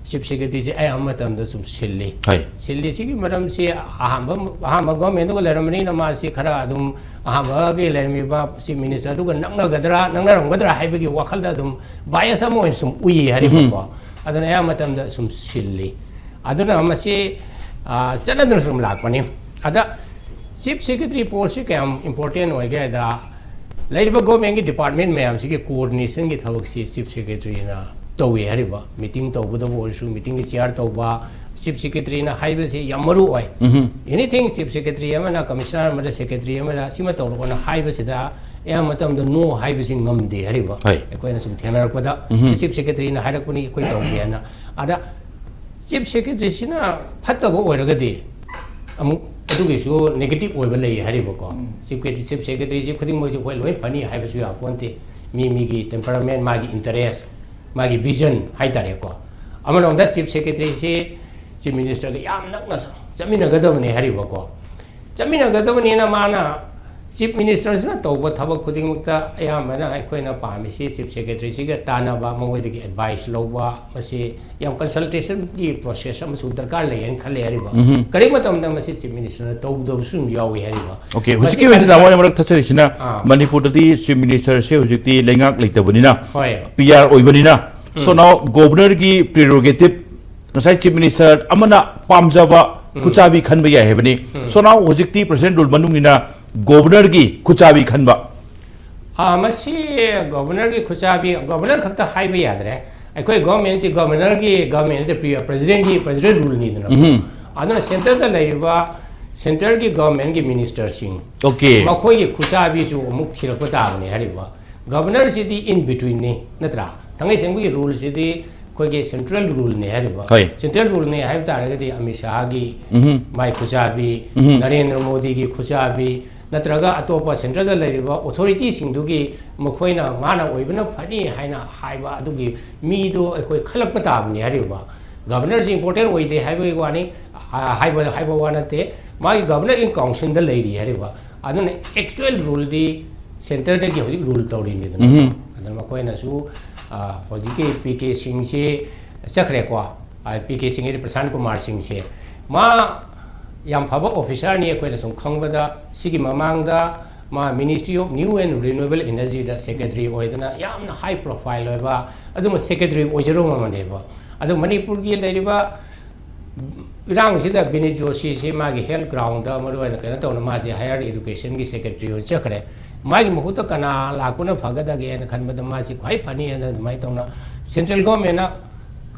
ꯆꯤꯐ ꯁꯦꯀ꯭ꯔꯦꯇꯔꯤꯁꯤ ꯑꯌꯥꯝꯕ ꯃꯇꯝꯗ ꯁꯨꯝ ꯁꯤꯜꯂꯤ꯫ ꯍꯣꯏ꯫ ꯁꯤꯜꯂꯤꯁꯤꯒꯤ ꯃꯔꯝꯁꯤ ꯑꯍꯥꯟꯕ ꯑꯍꯥꯟꯕ ꯒꯣꯔꯃꯦꯟꯗꯨꯒ ꯂꯩꯔꯝꯕꯅꯤꯅ ꯃꯥꯁꯤ ꯈꯔ ꯑꯗꯨꯝ ꯑꯍꯥꯟꯕꯒꯤ ꯂꯩꯔꯝꯃꯤꯕ ꯆꯤꯐ ꯃꯤꯅꯤꯁꯇꯔꯗꯨꯒ ꯅꯛꯅꯒꯗ꯭ꯔꯥ ꯅꯛꯅꯔꯝꯒꯗ꯭ꯔꯥ ꯍꯥꯏꯕꯒꯤ ꯋꯥꯈꯜꯗ ꯑꯗꯨꯝ ꯕꯥꯏꯁ ꯑꯃ ꯑꯣꯏꯅ ꯁꯨꯝ ꯎꯏ ꯍꯥꯏꯔꯤꯕꯀꯣ꯫ ꯑꯗꯨꯅ ꯑꯌꯥꯝꯕ ꯃꯇꯝꯗ ꯁꯨꯝ ꯁꯤꯜꯂꯤ꯫ ꯑꯗꯨꯅ ꯃꯁꯤ ꯆꯠꯅꯗꯨꯅ ꯁꯨꯝ ꯂꯥꯛꯄꯅꯤ꯫ ꯑꯗ ꯆꯤꯐ ꯁꯦꯀ꯭ꯔꯦꯇꯔꯤ ꯄꯣꯁꯁꯤ ꯀꯌꯥꯝ ꯏꯝꯄꯣꯔꯇꯦꯟ ꯑꯣꯏꯒꯦ ꯍꯥꯏꯗ, ꯂꯩꯔꯤꯕ ꯒꯣꯔꯃꯦꯟꯒꯤ ꯗꯤꯄꯥꯔꯠꯃꯦꯟ ꯃꯌꯥꯝꯁꯤꯒꯤ ꯀꯣꯑꯣꯔꯗꯤꯅꯦꯁꯟꯒꯤ ꯊꯕꯛꯁꯤ ꯆꯤꯐ ꯁꯦꯀ꯭ꯔꯦꯇꯔꯤꯅ ꯇꯧꯏ ꯍꯥꯏꯔꯤꯕ꯫ ꯃꯤꯇꯤꯡ ꯇꯧꯕꯗꯕꯨ ꯑꯣꯏꯔꯁꯨ ꯃꯤꯇꯤꯡꯒꯤ ꯆꯤꯌꯥꯔ ꯇꯧꯕ, ꯆꯤꯐ ꯁꯦꯀ꯭ꯔꯦꯇꯔꯤꯅ ꯍꯥꯏꯕꯁꯤ ꯌꯥꯝ ꯃꯔꯨ ꯑꯣꯏ꯫ ꯎꯝꯍꯨꯝ꯫ ꯑꯦꯅꯤꯊꯤꯡ ꯆꯤꯐ ꯁꯦꯀ꯭ꯔꯦꯇꯔꯤ ꯑꯃꯅ ꯀꯃꯤꯁꯅꯔ ꯑꯃꯗ ꯁꯦꯀ꯭ꯔꯦꯇꯔꯤ ꯑꯃꯗ ꯁꯤꯃ ꯇꯧꯔꯛꯑꯣꯅ ꯍꯥꯏꯕꯁꯤꯗ ꯑꯌꯥꯝꯕ ꯃꯇꯝꯗ ꯅꯣ ꯍꯥꯏꯕꯁꯤ ꯉꯝꯗꯦ ꯍꯥꯏꯔꯤꯕ꯫ ꯍꯣꯏ꯫ ꯑꯩꯈꯣꯏꯅ ꯁꯨꯝ ꯊꯦꯡꯅꯔꯛꯄꯗ ꯎꯝꯍꯨꯝ꯫ ꯆꯤꯐ ꯁꯦꯀ꯭ꯔꯦꯇꯔꯤꯅ ꯍꯥꯏꯔꯛꯄꯅꯤ ꯑꯩꯈꯣꯏ ꯇꯧꯒꯦꯅ꯫ ꯑꯗ ꯆꯤꯐ ꯁꯦꯀ꯭ꯔꯦꯇꯔꯤꯁꯤꯅ ꯐꯠꯇꯕ ꯑꯣꯏꯔꯒꯗꯤ ꯑꯃꯨꯛ ꯑꯗꯨꯒꯤꯁꯨ ꯅꯦꯒꯦꯇꯤꯚ ꯑꯣꯏꯕ ꯂꯩ ꯍꯥꯏꯔꯤꯕꯀꯣ꯫ ꯆꯤꯐ ꯁꯦꯀ꯭ꯔꯦꯇꯔꯤ ꯆꯤꯐ ꯁꯦꯀ꯭ꯔꯦꯇꯔꯤꯁꯤ ꯈꯨꯗꯤꯡꯃꯛꯁꯤ ꯑꯩꯈꯣꯏ ꯂꯣꯏ ꯐꯅꯤ ꯍꯥꯏꯕꯁꯨ ꯌꯥꯄꯣꯟꯇꯦ꯫ ꯃꯤ ꯃꯤꯒꯤ ꯇꯦꯝꯄꯔꯃꯦꯟ, ꯃꯥꯒꯤ ꯏꯟꯇꯔꯦꯁ, ꯃꯥꯒꯤ ꯚꯤꯖꯟ ꯍꯥꯏꯇꯥꯔꯦꯀꯣ꯫ ꯑꯃꯔꯣꯝꯗ ꯆꯤꯐ ꯁꯦꯀ꯭ꯔꯦꯇꯔꯤꯁꯤ ꯆꯤꯐ ꯃꯤꯅꯤꯁꯇꯔꯒ ꯌꯥꯝ ꯅꯛꯅ ꯆꯠꯃꯤꯟꯅꯒꯗꯕꯅꯤ ꯍꯥꯏꯔꯤꯕꯀꯣ꯫ ꯆꯠꯃꯤꯟꯅꯒꯗꯕꯅꯤꯅ ꯃꯥꯅ ꯆꯤꯐ ꯃꯤꯅꯤꯁꯇꯔꯁꯤꯅ ꯇꯧꯕ ꯊꯕꯛ ꯈꯨꯗꯤꯡꯃꯛꯇ ꯑꯌꯥꯝꯕꯅ ꯑꯩꯈꯣꯏꯅ ꯄꯥꯝꯃꯤꯁꯤ ꯆꯤꯐ ꯁꯦꯀ꯭ꯔꯦꯇꯔꯤꯁꯤꯒ ꯇꯥꯟꯅꯕ, ꯃꯉꯣꯟꯗꯒꯤ ꯑꯦꯗꯚꯥꯏꯁ ꯂꯧꯕ, ꯃꯁꯤ ꯌꯥꯝ ꯀꯟꯁꯜꯇꯦꯁꯟꯒꯤ ꯄ꯭ꯔꯣꯁꯦꯁ ꯑꯃꯁꯨ ꯗꯔꯀꯥꯔ ꯂꯩ ꯍꯥꯏꯅ ꯈꯜꯂꯦ ꯍꯥꯏꯔꯤꯕ꯫ ꯎꯝꯍꯨꯝ꯫ ꯀꯔꯤꯒꯨꯝꯕ ꯃꯇꯝꯗ ꯃꯁꯤ ꯆꯤꯐ ꯃꯤꯅꯤꯁꯇꯔꯅ ꯇꯧꯗꯕꯁꯨ ꯑꯗꯨꯝ ꯌꯥꯎꯏ ꯍꯥꯏꯔꯤꯕ꯫ ꯑꯣꯀꯦ, ꯃꯁꯤ ꯍꯧꯖꯤꯛꯀꯤ ꯑꯣꯏꯅꯗꯤ ꯀꯔꯤ- ꯇꯥꯃꯣꯅ ꯃꯔꯛ ꯊꯠꯆꯔꯤꯁꯤꯅ ꯑꯥ꯫ ꯃꯅꯤꯄꯨꯔꯗꯗꯤ ꯆꯤꯐ ꯃꯤꯅꯤꯁꯇꯔꯁꯦ ꯍꯧꯖꯤꯛꯇꯤ ꯂꯩꯉꯥꯛ ꯂꯩꯇꯕꯅꯤꯅ, ꯍꯣꯏ꯫ ꯄꯤ ꯑꯥꯔ ꯑꯣꯏꯕꯅꯤꯅ, so now ꯒꯣꯕꯔꯅꯔꯒꯤ ꯄ꯭ꯔꯤꯔꯣꯒꯦꯇꯤꯞ, ꯉꯁꯥꯏ ꯆꯤꯐ ꯃꯤꯅꯤꯁꯇꯔ ꯑꯃꯅ ꯄꯥꯝꯖꯕ ꯈꯨꯠꯆꯥꯕꯤ ꯈꯟꯕ ꯌꯥꯏ ꯍꯥꯏꯕꯅꯤ꯫ So now ꯍꯧꯖꯤꯛꯇꯤ ꯄ꯭ꯔꯁꯤꯗꯦꯟ ꯔꯨꯜ ꯃꯅꯨꯡꯅꯤꯅ ꯒꯣꯕꯔꯅꯔꯒꯤ ꯈꯨꯠꯆꯥꯕꯤ ꯈꯟꯕ? ꯑꯥ, ꯃꯁꯤ ꯒꯣꯕꯔꯅꯔꯒꯤ ꯈꯨꯠꯆꯥꯕꯤ, ꯒꯣꯕꯔꯅꯔ ꯈꯛꯇ ꯍꯥꯏꯕ ꯌꯥꯗ꯭ꯔꯦ꯫ ꯑꯩꯈꯣꯏ ꯒꯣꯔꯃꯦꯟꯁꯤ ꯒꯣꯕꯔꯅꯔꯒꯤ, ꯒꯣꯔꯃꯦꯟꯗ ꯄꯤ-, ꯄ꯭ꯔꯦꯁꯤꯗꯦꯟꯒꯤ, ꯄ꯭ꯔꯦꯁꯤꯗꯦꯟ ꯔꯨꯜꯅꯤꯗꯅ꯫ ꯎꯝ꯫ ꯑꯗꯨꯅ ꯁꯦꯟꯇꯔꯗ ꯂꯩꯔꯤꯕ, ꯁꯦꯟꯇꯔꯒꯤ ꯒꯣꯔꯃꯦꯟꯒꯤ ꯃꯤꯅꯤꯁꯇꯔꯁꯤꯡ, Okay. ꯃꯈꯣꯏꯒꯤ ꯈꯨꯠꯆꯥꯕꯤꯁꯨ ꯑꯃꯨꯛ ꯊꯤꯔꯛꯄ ꯇꯥꯕꯅꯤ ꯍꯥꯏꯔꯤꯕ꯫ ꯒꯣꯕꯔꯅꯔꯁꯤꯗꯤ in betweenꯅꯤ, ꯅꯠꯇ꯭ꯔꯥ? ꯊꯥꯡꯒꯩ ꯁꯦꯡꯕꯒꯤ ꯔꯨꯜꯁꯤꯗꯤ ꯑꯩꯈꯣꯏꯒꯤ ꯁꯦꯟꯇ꯭ꯔꯦꯜ ꯔꯨꯜꯅꯤ ꯍꯥꯏꯔꯤꯕ꯫ ꯍꯣꯏ꯫ ꯁꯦꯟꯇ꯭ꯔꯦꯜ ꯔꯨꯜꯅꯤ ꯍꯥꯏꯕ ꯇꯥꯔꯒꯗꯤ ꯑꯃꯤꯠ ꯁꯥꯍꯒꯤ ꯎꯝꯍꯨꯝ꯫ ꯃꯥꯏ ꯈꯨꯠꯆꯥꯕꯤ, ꯎꯝꯍꯨꯝ꯫ ꯅꯔꯦꯟꯗ꯭ꯔ ꯃꯣꯗꯤꯒꯤ ꯈꯨꯠꯆꯥꯕꯤ, ꯅꯠꯇ꯭ꯔꯒ ꯑꯇꯣꯞꯄ ꯁꯦꯟꯇ꯭ꯔꯦꯜꯗ ꯂꯩꯔꯤꯕ ꯑꯣꯊꯣꯔꯤꯇꯤꯁꯤꯡꯗꯨꯒꯤ ꯃꯈꯣꯏꯅ ꯃꯥꯅ ꯑꯣꯏꯕꯅ ꯐꯅꯤ ꯍꯥꯏꯅ ꯍꯥꯏꯕ ꯑꯗꯨꯒꯤ ꯃꯤꯗꯨ ꯑꯩꯈꯣꯏ ꯈꯜꯂꯛꯄ ꯇꯥꯕꯅꯤ ꯍꯥꯏꯔꯤꯕ꯫ ꯒꯣꯕꯔꯅꯔꯁꯤ ꯏꯝꯄꯣꯔꯇꯦꯟ ꯑꯣꯏꯗꯦ ꯍꯥꯏꯕꯒꯤ ꯋꯥꯅꯤ, ꯑ, ꯍꯥꯏꯕ, ꯍꯥꯏꯕ ꯋꯥ ꯅꯠꯇꯦ꯫ ꯃꯥꯒꯤ ꯒꯣꯕꯔꯅꯔ ꯏꯟ ꯀꯥꯎꯟꯁꯤꯜꯗ ꯂꯩꯔꯤ ꯍꯥꯏꯔꯤꯕ꯫ ꯑꯗꯨꯅ ꯑꯦꯛꯆꯨꯋꯦꯜ ꯔꯨꯜꯗꯤ ꯁꯦꯟꯇꯔꯗꯒꯤ ꯍꯧꯖꯤꯛ ꯔꯨꯜ ꯇꯧꯔꯤꯅꯤꯗꯅ꯫ ꯎꯝꯍꯨꯝ꯫ ꯑꯗꯨꯅ ꯃꯈꯣꯏꯅꯁꯨ, ꯑ, ꯍꯧꯖꯤꯛꯀꯤ ꯄꯤ ꯀꯦ ꯁꯤꯡꯁꯤ ꯆꯠꯈ꯭ꯔꯦꯀꯣ꯫ ꯄꯤ ꯀꯦ ꯁꯤꯡ ꯍꯥꯏꯗꯤ ꯄ꯭ꯔꯁꯥꯟ ꯀꯨꯃꯥꯔ ꯁꯤꯡꯁꯦ꯫ ꯃꯥ ꯌꯥꯝ ꯐꯕ ꯑꯣꯐꯤꯁꯥꯔꯅꯤ꯫ ꯑꯩꯈꯣꯏꯅ ꯁꯨꯝ ꯈꯪꯕꯗ, ꯁꯤꯒꯤ ꯃꯃꯥꯡꯗ ꯃꯥ Ministry of New and Renewable Energyꯗ ꯁꯦꯀ꯭ꯔꯦꯇꯔꯤ ꯑꯣꯏꯗꯅ ꯌꯥꯝꯅ ꯍꯥꯏ ꯄ꯭ꯔꯣꯐꯥꯏꯜ ꯑꯣꯏꯕ ꯑꯗꯨꯒꯨꯝꯕ ꯁꯦꯀ꯭ꯔꯦꯇꯔꯤ ꯑꯣꯏꯖꯔꯨꯕ ꯑꯃꯅꯦꯕ꯫ ꯑꯗꯨ ꯃꯅꯤꯄꯨꯔꯒꯤ ꯂꯩꯔꯤꯕ ꯏꯔꯥꯡꯁꯤꯗ ꯕꯤꯅꯤꯠ ꯖꯣꯁꯤꯁꯤ ꯃꯥꯒꯤ ꯍꯦꯜꯊ ꯒ꯭ꯔꯥꯎꯟꯗ ꯃꯔꯨꯑꯣꯏꯅ ꯀꯩꯅꯣ ꯇꯧꯅ ꯃꯥꯁꯦ ꯍꯥꯌꯔ ꯑꯦꯗꯨꯀꯦꯁꯟꯒꯤ ꯁꯦꯀ꯭ꯔꯦꯇꯔꯤ ꯑꯣꯏꯅ ꯆꯠꯈ꯭ꯔꯦ꯫ ꯃꯥꯒꯤ ꯃꯍꯨꯠꯇ ꯀꯅꯥ ꯂꯥꯛꯄꯅ ꯐꯒꯗꯒꯦꯅ ꯈꯟꯕꯗ ꯃꯥꯁꯤ ꯈ꯭ꯋꯥꯏ ꯐꯅꯤ ꯍꯥꯏꯅ ꯑꯗꯨꯃꯥꯏꯅ ꯇꯧꯅ ꯁꯦꯟꯇ꯭ꯔꯦꯜ ꯒꯣꯔꯃꯦꯟꯅ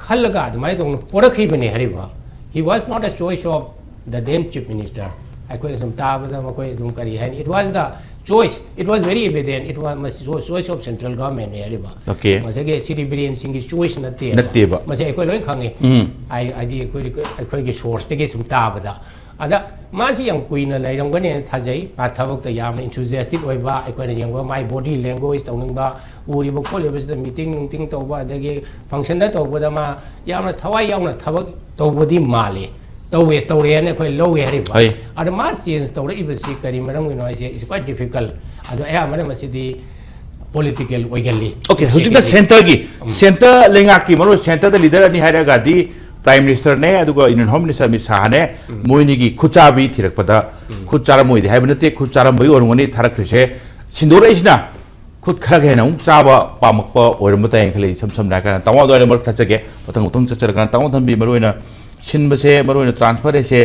ꯈꯜꯂꯒ ꯑꯗꯨꯃꯥꯏꯅ ꯇꯧꯅ ꯄꯣꯔꯛꯈꯤꯕꯅꯦ ꯍꯥꯏꯔꯤꯕ꯫ He was not a choice of the then chief minister꯫ ꯑꯩꯈꯣꯏꯅ ꯁꯨꯝ ꯇꯥꯕꯗ ꯃꯈꯣꯏ ꯑꯗꯨꯝ ꯀꯔꯤ ꯍꯥꯏꯅꯤ, it was the choice, it was very evident, it was ꯃꯁꯤ choice of central government ꯍꯥꯏꯔꯤꯕ꯫ Okay꯫ ꯃꯁꯤꯒꯤ ꯁꯤꯗꯤ ꯕꯤꯔꯦꯟ ꯁꯤꯡꯒꯤ ꯆꯣꯏꯁ ꯅꯠꯇꯦ꯫ ꯅꯠꯇꯦꯕ꯫ ꯃꯁꯤ ꯑꯩꯈꯣꯏ ꯂꯣꯏ ꯈꯪꯉꯤ꯫ ꯎꯝ꯫ ꯍꯥꯏ-, ꯍꯥꯏꯗꯤ ꯑꯩꯈꯣꯏ, ꯑꯩꯈꯣꯏꯒꯤ ꯁꯣꯔꯁꯇꯒꯤ ꯁꯨꯝ ꯇꯥꯕꯗ꯫ ꯑꯗ ꯃꯥꯁꯤ ꯌꯥꯝ ꯀꯨꯏꯅ ꯂꯩꯔꯝꯒꯅꯦꯅ ꯊꯥꯖꯩ꯫ ꯃꯥ ꯊꯕꯛꯇ ꯌꯥꯝꯅ enthusiastic ꯑꯣꯏꯕ, ꯑꯩꯈꯣꯏꯅ ꯌꯦꯡꯕ ꯃꯥꯏ ꯕꯣꯗꯤ ꯂꯦꯡꯒ꯭ꯋꯦꯖ ꯇꯧꯅꯤꯡꯕ, ꯎꯔꯤꯕ ꯈꯣꯠꯂꯤꯕꯁꯤꯗ ꯃꯤꯇꯤꯡ ꯅꯨꯡꯇꯤꯡ ꯇꯧꯕ, ꯑꯗꯒꯤ ꯐꯪꯁꯟꯗ ꯇꯧꯕꯗ ꯃꯥ ꯌꯥꯝꯅ ꯊꯋꯥꯏ ꯌꯥꯎꯅ ꯊꯕꯛ ꯇꯧꯕꯗꯤ ꯃꯥꯜꯂꯤ꯫ ꯇꯧꯋꯦ, ꯇꯧꯔꯦꯅ ꯑꯩꯈꯣꯏ ꯂꯧꯋꯦ ꯍꯥꯏꯔꯤꯕ꯫ ꯍꯣꯏ꯫ ꯑꯗ ꯃꯥ ꯆꯦꯟꯖ ꯇꯧꯔꯛꯏꯕꯁꯤ ꯀꯔꯤ ꯃꯔꯝꯒꯤꯅꯣ ꯍꯥꯏꯁꯦ is quite difficult꯫ ꯑꯗꯣ ꯑꯌꯥꯝꯕꯅ ꯃꯁꯤꯗꯤ ꯄꯣꯂꯤꯇꯤꯀꯦꯜ ꯑꯣꯏꯒꯜꯂꯤ꯫ Okay, ꯍꯧꯖꯤꯛꯅ ꯁꯦꯟꯇꯔꯒꯤ, ꯁꯦꯟꯇꯔ ꯂꯩꯉꯥꯛꯀꯤ ꯃꯔꯨ ꯁꯦꯟꯇꯔꯗ ꯂꯤꯗꯔ ꯑꯅꯤ ꯍꯥꯏꯔꯒꯗꯤ ꯄ꯭ꯔꯥꯏꯝ ꯃꯤꯅꯤꯁꯇꯔꯅꯦ, ꯑꯗꯨꯒ ꯏꯟꯗꯤꯌꯟ ꯍꯣꯝ ꯃꯤꯅꯤꯁꯇꯔ ꯑꯃꯤꯠ ꯁꯥꯍꯅꯦ꯫ ꯃꯣꯏꯅꯤꯒꯤ ꯈꯨꯠ ꯆꯥꯕꯤ ꯊꯤꯔꯛꯄꯗ ꯈꯨꯠ ꯆꯥꯔꯝꯃꯣꯏꯗꯤ ꯍꯥꯏꯕ ꯅꯠꯇꯦ, ꯈꯨꯠ ꯆꯥꯔꯝꯕꯒꯤ ꯑꯣꯏꯔꯝꯒꯅꯤ ꯊꯥꯔꯛꯈ꯭ꯔꯤꯁꯦ꯫ ꯁꯤꯟꯗꯣꯔꯛꯏꯁꯤꯅ ꯈꯨꯠ ꯈꯔꯒ ꯍꯦꯟꯅ ꯑꯃꯨꯛ ꯆꯥꯕ ꯄꯥꯝꯃꯛꯄ ꯑꯣꯏꯔꯝꯕ ꯇꯥꯏꯅ ꯈꯜꯂꯤ꯫ ꯏꯁꯝ ꯁꯝꯅ ꯍꯥꯏꯔꯀꯥꯟꯗ ꯇꯥꯃꯣ ꯑꯗꯨꯋꯥꯏꯗ ꯃꯔꯛ ꯊꯠꯆꯒꯦ, ꯃꯊꯪ ꯃꯊꯪ ꯆꯠꯆꯔꯀꯥꯟꯗ ꯇꯥꯃꯣ ꯊꯝꯕꯤ ꯃꯔꯨꯑꯣꯏꯅ ꯁꯤꯟꯕꯁꯦ, ꯃꯔꯨꯑꯣꯏꯅ ꯇ꯭ꯔꯥꯟꯁꯐꯔ ꯍꯥꯏꯁꯦ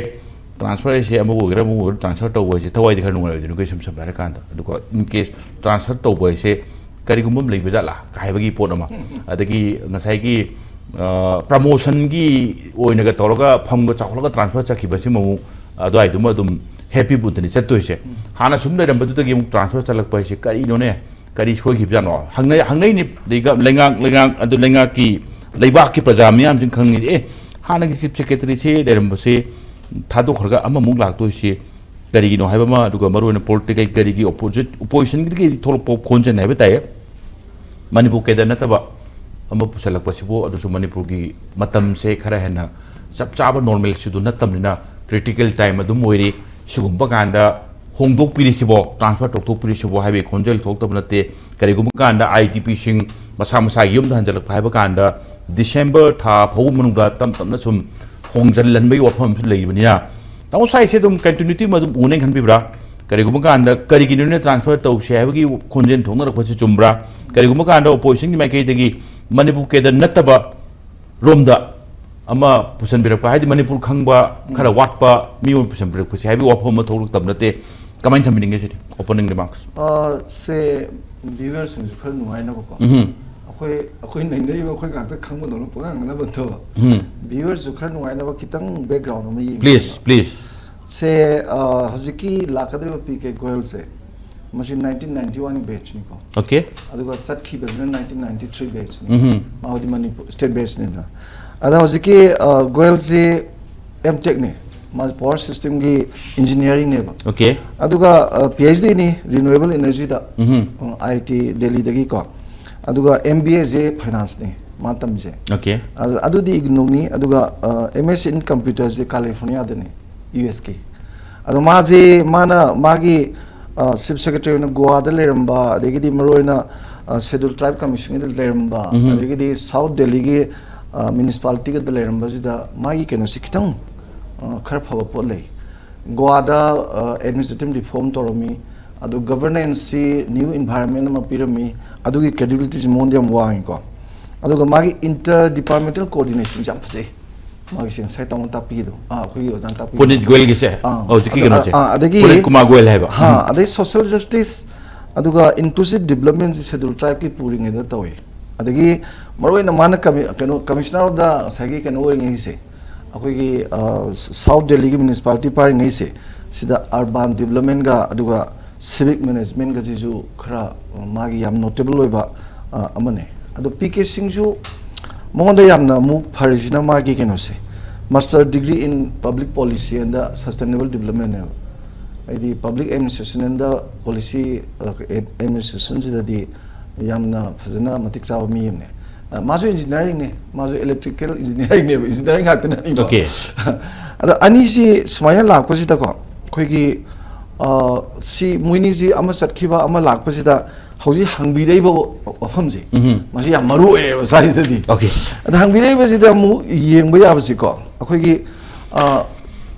ꯇ꯭ꯔꯥꯟꯁꯐꯔ ꯍꯥꯏꯁꯦ ꯑꯃꯕꯨ ꯑꯣꯏꯒꯦꯔꯥ ꯑꯃꯕꯨ ꯑꯣꯏꯒꯦꯔꯥ ꯇ꯭ꯔꯥꯟꯁꯐꯔ ꯇꯧꯕ ꯍꯥꯏꯁꯦ ꯊꯋꯥꯏꯗꯤ ꯈꯔ ꯅꯨꯡꯉꯥꯏꯔꯣꯏꯗꯣꯏꯅꯤ, ꯑꯩꯈꯣꯏ ꯁꯝ ꯁꯝꯅ ꯍꯥꯏꯔꯀꯥꯟꯗ꯫ ꯑꯗꯨꯒ ꯏꯟ ꯀꯦꯁ ꯇ꯭ꯔꯥꯟꯁꯐꯔ ꯇꯧꯕ ꯍꯥꯏꯁꯦ ꯀꯔꯤꯒꯨꯝꯕ ꯑꯃ ꯂꯩꯕ ꯖꯥꯠꯂꯥ ꯀꯥꯏ ꯍꯥꯏꯕꯒꯤ ꯄꯣꯠ ꯑꯃ, ꯑꯗꯒꯤ ꯉꯁꯥꯏꯒꯤ ꯄ꯭ꯔꯃꯣꯁꯟꯒꯤ ꯑꯣꯏꯅꯒ ꯇꯧꯔꯒ ꯐꯝꯒ ꯆꯥꯎꯈꯠꯂꯒ ꯇ꯭ꯔꯥꯟꯁꯐꯔ ꯆꯠꯈꯤꯕꯁꯤꯃ ꯑꯃꯨꯛ ꯑꯗꯨꯋꯥꯏꯗꯨꯃ ꯑꯗꯨꯝ ꯍꯦꯄꯤ ꯃꯨꯠꯇꯅꯤ ꯆꯠꯇꯣꯏꯁꯦ꯫ ꯍꯥꯟꯅ ꯁꯨꯝ ꯂꯩꯔꯝꯕꯗꯨꯗꯒꯤ ꯑꯃꯨꯛ ꯇ꯭ꯔꯥꯟꯁꯐꯔ ꯆꯠꯂꯛꯄ ꯍꯥꯏꯁꯦ ꯀꯔꯤꯅꯣꯅꯦ? ꯀꯔꯤ ꯁꯣꯏꯈꯤꯕꯖꯥꯠꯅꯣ? ꯍꯪꯅꯩ, ꯍꯪꯅꯩꯅꯤ ꯂꯩꯉꯥꯛ, ꯂꯩꯉꯥꯛ, ꯂꯩꯉꯥꯛ, ꯑꯗꯨ ꯂꯩꯉꯥꯛꯀꯤ, ꯂꯩꯕꯥꯛꯀꯤ ꯄ꯭ꯔꯖꯥ ꯃꯤꯌꯥꯝꯁꯤꯡ ꯈꯪꯉꯤ꯫ ꯑꯦ, ꯍꯥꯟꯅꯒꯤ ꯆꯤꯐ ꯁꯦꯀ꯭ꯔꯦꯇꯔꯤꯁꯤ ꯂꯩꯔꯝꯕꯁꯦ ꯊꯥꯗꯣꯛꯈ꯭ꯔꯒ ꯑꯃꯃꯨꯛ ꯂꯥꯛꯇꯣꯏꯁꯤ ꯀꯔꯤꯒꯤꯅꯣ ꯍꯥꯏꯕ ꯑꯃ, ꯑꯗꯨꯒ ꯃꯔꯨꯑꯣꯏꯅ ꯄꯣꯂꯤꯇꯤꯀꯦꯜ ꯀꯔꯤꯒꯤ ꯑꯣꯄꯣꯖꯤꯠ, ꯑꯣꯄꯣꯖꯤꯁꯟꯒꯤꯗꯒꯤ ꯊꯣꯛꯂꯛꯄ ꯈꯣꯟꯖꯦꯜ ꯍꯥꯏꯕ ꯇꯥꯏꯌꯦ, ꯃꯅꯤꯄꯨꯔ ꯀꯦꯗꯔ ꯅꯠꯇꯕ ꯑꯃ ꯄꯨꯁꯜꯂꯛꯄꯁꯤꯕꯨ, ꯑꯗꯨꯁꯨ ꯃꯅꯤꯄꯨꯔꯒꯤ ꯃꯇꯝꯁꯦ ꯈꯔ ꯍꯦꯟꯅ ꯆꯞ ꯆꯥꯕ ꯅꯣꯔꯃꯦꯜꯁꯤꯗ ꯅꯠꯇꯕꯅꯤꯅ ꯀ꯭ꯔꯤꯇꯤꯀꯦꯜ ꯇꯥꯏꯝ ꯑꯗꯨꯝ ꯑꯣꯏꯔꯤ꯫ ꯁꯤꯒꯨꯝꯕ ꯀꯥꯟꯗ ꯍꯣꯡꯗꯣꯛꯄꯤꯔꯤꯁꯤꯕꯣ, ꯇ꯭ꯔꯥꯟꯁꯐꯔ ꯇꯧꯊꯣꯛꯄꯤꯔꯤꯁꯤꯕꯣ ꯍꯥꯏꯕꯒꯤ ꯈꯣꯟꯖꯦꯜ ꯊꯣꯛꯇꯕ ꯅꯠꯇꯦ꯫ ꯀꯔꯤꯒꯨꯝꯕ ꯀꯥꯟꯗ ꯑꯥꯏ ꯗꯤ ꯄꯤꯁꯤꯡ ꯃꯁꯥ ꯃꯁꯥꯒꯤ ꯌꯨꯝꯗ ꯍꯟꯖꯤꯜꯂꯛꯄ ꯍꯥꯏꯕ ꯀꯥꯟꯗ ꯗꯤꯁꯦꯝꯕꯔ ꯊꯥ ꯐꯥꯎꯕ ꯃꯅꯨꯡꯗ ꯇꯞ ꯇꯞꯅ ꯁꯨꯝ ꯍꯣꯡꯖꯤꯜꯍꯟꯕꯒꯤ ꯋꯥꯐꯝ ꯑꯃꯁꯨ ꯂꯩꯕꯅꯤꯅ, ꯇꯥꯃꯣ ꯁ꯭ꯋꯥꯏꯁꯦ ꯑꯗꯨꯝ ꯀꯟꯇꯤꯅ꯭ꯌꯨꯇꯤ ꯑꯃ ꯑꯗꯨꯝ ꯎꯅꯦꯅ ꯈꯟꯕꯤꯕ꯭ꯔꯥ? ꯀꯔꯤꯒꯨꯝꯕ ꯀꯥꯟꯗ ꯀꯔꯤꯒꯤꯅꯣꯅ ꯇ꯭ꯔꯥꯟꯁꯐꯔ ꯇꯧꯁꯦ ꯍꯥꯏꯕꯒꯤ ꯈꯣꯟꯖꯦꯜ ꯊꯣꯛꯅꯔꯛꯄꯁꯤ ꯆꯨꯝꯕ꯭ꯔꯥ? ꯀꯔꯤꯒꯨꯝꯕ ꯀꯥꯟꯗ ꯑꯣꯄꯣꯖꯤꯁꯟꯒꯤ ꯃꯥꯏꯀꯩꯗꯒꯤ ꯃꯅꯤꯄꯨꯔ ꯀꯦꯗꯔ ꯅꯠꯇꯕ ꯔꯣꯝꯗ ꯑꯃ ꯄꯨꯁꯟꯕꯤꯔꯛꯄ, ꯍꯥꯏꯗꯤ ꯃꯅꯤꯄꯨꯔ ꯈꯪꯕ ꯈꯔ ꯋꯥꯠꯄ ꯃꯤꯑꯣꯏ ꯄꯨꯁꯟꯕꯤꯔꯛꯄꯁꯦ ꯍꯥꯏꯕꯒꯤ ꯋꯥꯐꯝ ꯑꯃ ꯊꯣꯛꯂꯛꯇꯕ ꯅꯠꯇꯦ꯫ ꯀꯃꯥꯏꯅ ꯊꯝꯕꯤꯅꯤꯡꯒꯦ ꯁꯤꯗꯤ? Opening remarks. ꯑ, ꯁꯦ ꯚ꯭ꯌꯨꯋꯔꯁꯤꯡꯁꯨ ꯈꯔ ꯅꯨꯡꯉꯥꯏꯅꯕꯀꯣ꯫ ꯎꯝ꯫ ꯑꯩꯈꯣꯏ ꯑꯩꯈꯣꯏ ꯅꯩꯅꯔꯤꯕ ꯑꯩꯈꯣꯏ ꯉꯥꯛꯇ ꯈꯪꯕꯗꯧꯅ ꯄꯉꯥꯡ ꯉꯥꯡꯅꯕ ꯅꯠꯇꯕ꯫ ꯎꯝ꯫ ꯚ꯭ꯌꯨꯋꯔꯁꯨ ꯈꯔ ꯅꯨꯡꯉꯥꯏꯅꯕ ꯈꯤꯇꯪ ꯕꯦꯛꯒ꯭ꯔꯥꯎꯟ ꯑꯃ ꯌꯦꯡꯁꯤ꯫ Please, please. ꯁꯦ, ꯑ, ꯍꯧꯖꯤꯛꯀꯤ ꯂꯥꯛꯀꯗꯧꯔꯤꯕ ꯄꯤ ꯀꯦ ꯒꯣꯌꯜꯁꯦ, ꯃꯁꯤ ꯅꯥꯏꯟꯇꯤꯟ ꯅꯥꯏꯟꯇꯤ ꯋꯥꯟꯒꯤ ꯕꯦꯠꯁꯅꯤꯀꯣ꯫ Okay. ꯑꯗꯨꯒ ꯆꯠꯈꯤꯕꯁꯤꯅ ꯅꯥꯏꯟꯇꯤꯟ ꯅꯥꯏꯟꯇꯤ ꯊ꯭ꯔꯤ ꯕꯦꯠꯁꯅꯤ꯫ ꯎꯝ꯫ ꯃꯥꯕꯨꯗꯤ ꯃꯅꯤꯄꯨꯔ ꯁ꯭ꯇꯦꯠ ꯕꯦꯠꯁꯅꯤꯗꯅ꯫ ꯑꯗ ꯍꯧꯖꯤꯛꯀꯤ, ꯑ, ꯒꯣꯌꯜꯁꯤ ꯑꯦꯝ ꯇꯦꯛꯅꯤ, ꯃꯥꯁꯤ ꯄꯋꯥꯔ ꯁꯤꯁꯇꯦꯝꯒꯤ ꯏꯟꯖꯤꯅꯤꯌꯥꯔꯤꯡꯅꯦꯕ꯫ Okay. ꯑꯗꯨꯒ, ꯑ, ꯄꯤ ꯑꯩꯆ ꯗꯤꯅꯤ ꯔꯤꯅ꯭ꯌꯨꯑꯦꯕꯜ ꯏꯅꯔꯖꯤꯗ, ꯎꯝ꯫ ꯑꯥꯏ ꯇꯤ ꯗꯦꯜꯂꯤꯗꯒꯤꯀꯣ꯫ ꯑꯗꯨꯒ ꯑꯦꯝ ꯕꯤ ꯑꯦꯁꯦ ꯐꯥꯏꯅꯥꯟꯁꯅꯤ ꯃꯥ ꯇꯝꯃꯤꯁꯦ꯫ Okay. ꯑꯗꯨ- ꯑꯗꯨꯗꯤ ꯏꯒꯅꯧꯅꯤ꯫ ꯑꯗꯨꯒ, ꯑ, ꯑꯦꯝ ꯑꯦꯁ ꯏꯟ ꯀꯝꯄ꯭ꯌꯨꯇꯔꯁꯦ ꯀꯥꯂꯤꯐꯣꯔꯅꯤꯌꯥꯗꯅꯤ, ꯌꯨ ꯑꯦꯁꯀꯤ꯫ ꯑꯗꯣ ꯃꯥꯁꯦ, ꯃꯥꯅ ꯃꯥꯒꯤ, ꯑ, ꯆꯤꯐ ꯁꯦꯀ꯭ꯔꯦꯇꯔꯤ ꯑꯣꯏꯅ ꯒꯣꯋꯥꯗ ꯂꯩꯔꯝꯕ, ꯑꯗꯒꯤꯗꯤ ꯃꯔꯨꯑꯣꯏꯅ, ꯑ, ꯁꯦꯗꯨꯜ ꯇ꯭ꯔꯥꯏꯕ ꯀꯃꯤꯁꯟꯒꯤꯗ ꯂꯩꯔꯝꯕ, ꯎꯝ꯫ ꯑꯗꯒꯤꯗꯤ ꯁꯥꯎꯠ ꯗꯦꯜꯂꯤꯒꯤ, ꯑ, ꯃ꯭ꯌꯨꯅꯤꯁꯤꯄꯥꯂꯤꯇꯤꯒꯗ ꯂꯩꯔꯝꯕꯁꯤꯗ ꯃꯥꯒꯤ ꯀꯩꯅꯣꯁꯤ ꯈꯤꯇꯪ, ꯑ, ꯈꯔ ꯐꯕ ꯄꯣꯠ ꯂꯩ꯫ ꯒꯣꯋꯥꯗ, ꯑ, ꯑꯦꯗꯃꯤꯅꯤꯁꯇ꯭ꯔꯦꯇꯤꯚ ꯔꯤꯐꯣꯔꯝ ꯇꯧꯔꯝꯃꯤ, ꯑꯗꯨ ꯒꯚꯔꯅꯦꯟꯁꯁꯤ ꯅ꯭ꯌꯨ ꯏꯟꯚꯥꯏꯔꯟꯃꯦꯟ ꯑꯃ ꯄꯤꯔꯝꯃꯤ, ꯑꯗꯨꯒꯤ ꯀ꯭ꯔꯦꯗꯤꯕꯤꯂꯤꯇꯤꯁꯤ ꯃꯉꯣꯟꯗ ꯌꯥꯝ ꯋꯥꯡꯉꯤꯀꯣ꯫ ꯑꯗꯨꯒ ꯃꯥꯒꯤ ꯏꯟꯇꯔ ꯗꯤꯄꯥꯔꯠꯃꯦꯟꯇꯦꯜ ꯀꯣꯑꯣꯔꯗꯤꯅꯦꯁꯟꯁꯤ ꯌꯥꯝ ꯐꯖꯩ꯫ ꯃꯥꯒꯤꯁꯦ ꯉꯁꯥꯏ ꯇꯥꯃꯣ ꯇꯥꯛꯄꯤꯒꯤꯗꯣ, ꯑꯥ, ꯑꯩꯈꯣꯏꯒꯤ ꯑꯣꯖꯥꯅ ꯇꯥꯛꯄꯤꯒꯤꯗꯣ꯫ ꯄꯨꯅꯤꯠ ꯒꯣꯌꯜꯒꯤꯁꯦ? ꯑꯥ, ꯍꯧꯖꯤꯛꯀꯤ ꯑꯗꯨ-, ꯀꯩꯅꯣꯁꯦ? ꯑꯥ, ꯑꯗꯒꯤ, ꯄꯨꯅꯤꯠ ꯀꯨꯃꯥꯔ ꯒꯣꯌꯜ ꯍꯥꯏꯕ? ꯍꯥ, ꯎꯝ꯫ ꯑꯗꯩ social justice, ꯑꯗꯨꯒ inclusive development ꯁꯦ Scheduled Tribe ꯀꯤ ꯄꯨꯔꯤꯉꯩꯗ ꯇꯧꯏ꯫ ꯑꯗꯒꯤ ꯃꯔꯨꯑꯣꯏꯅ ꯃꯥꯅ ꯀꯃꯤ-, ꯀꯩꯅꯣ, Commissioner of the ꯉꯁꯥꯏꯒꯤ ꯀꯩꯅꯣ ꯑꯣꯏꯔꯤꯉꯩꯁꯦ, ꯑꯩꯈꯣꯏꯒꯤ, ꯑ, South Delhi ꯒꯤ municipality ꯄꯥꯏꯔꯤꯉꯩꯁꯦ, ꯁꯤꯗ urban development ꯒ ꯑꯗꯨꯒ civic management ꯒꯁꯤꯁꯨ ꯈꯔ, ꯑ, ꯃꯥꯒꯤ ꯌꯥꯝ notable ꯑꯣꯏꯕ, ꯑ, ꯑꯃꯅꯦ꯫ ꯑꯗꯣ ꯄꯤ ꯀꯦ ꯁꯤꯡꯁꯨ ꯃꯉꯣꯟꯗ ꯌꯥꯝꯅ ꯑꯃꯨꯛ ꯐꯔꯤꯁꯤꯅ ꯃꯥꯒꯤ ꯀꯩꯅꯣꯁꯦ, Master Degree in Public Policy and the Sustainable Development ꯅꯦꯕ꯫ ꯍꯥꯏꯗꯤ public administration and the policy, ꯑ, administration ꯁꯤꯗꯗꯤ ꯌꯥꯝꯅ ꯐꯖꯅ ꯃꯇꯤꯛ ꯆꯥꯕ ꯃꯤ ꯑꯃꯅꯦ꯫ ꯑ, ꯃꯥꯁꯨ engineering ꯅꯦ, ꯃꯥꯁꯨ electrical engineering ꯅꯦꯕ, engineering ꯉꯥꯛꯇꯅꯦ ꯑꯅꯤꯃꯛ꯫ Okay. ꯑꯗ ꯑꯅꯤꯁꯤ ꯁꯨꯃꯥꯏꯅ ꯂꯥꯛꯄꯁꯤꯗꯀꯣ, ꯑꯩꯈꯣꯏꯒꯤ, ꯑ, ꯁꯤ ꯃꯣꯏꯅꯤꯁꯤ ꯑꯃ ꯆꯠꯈꯤꯕ ꯑꯃ ꯂꯥꯛꯄꯁꯤꯗ ꯍꯧꯖꯤꯛ ꯍꯪꯕꯤꯔꯛꯏꯕ ꯋꯥꯐꯝꯁꯦ, ꯎꯝ꯫ ꯃꯁꯤ ꯌꯥꯝ ꯃꯔꯨ ꯑꯣꯏꯔꯦꯕ ꯁ꯭ꯋꯥꯏꯁꯤꯗꯗꯤ꯫ Okay. ꯑꯗ ꯍꯪꯕꯤꯔꯛꯏꯕꯁꯤꯗ ꯑꯃꯨꯛ ꯌꯦꯡꯕ ꯌꯥꯕꯁꯤꯀꯣ, ꯑꯩꯈꯣꯏꯒꯤ, ꯑ,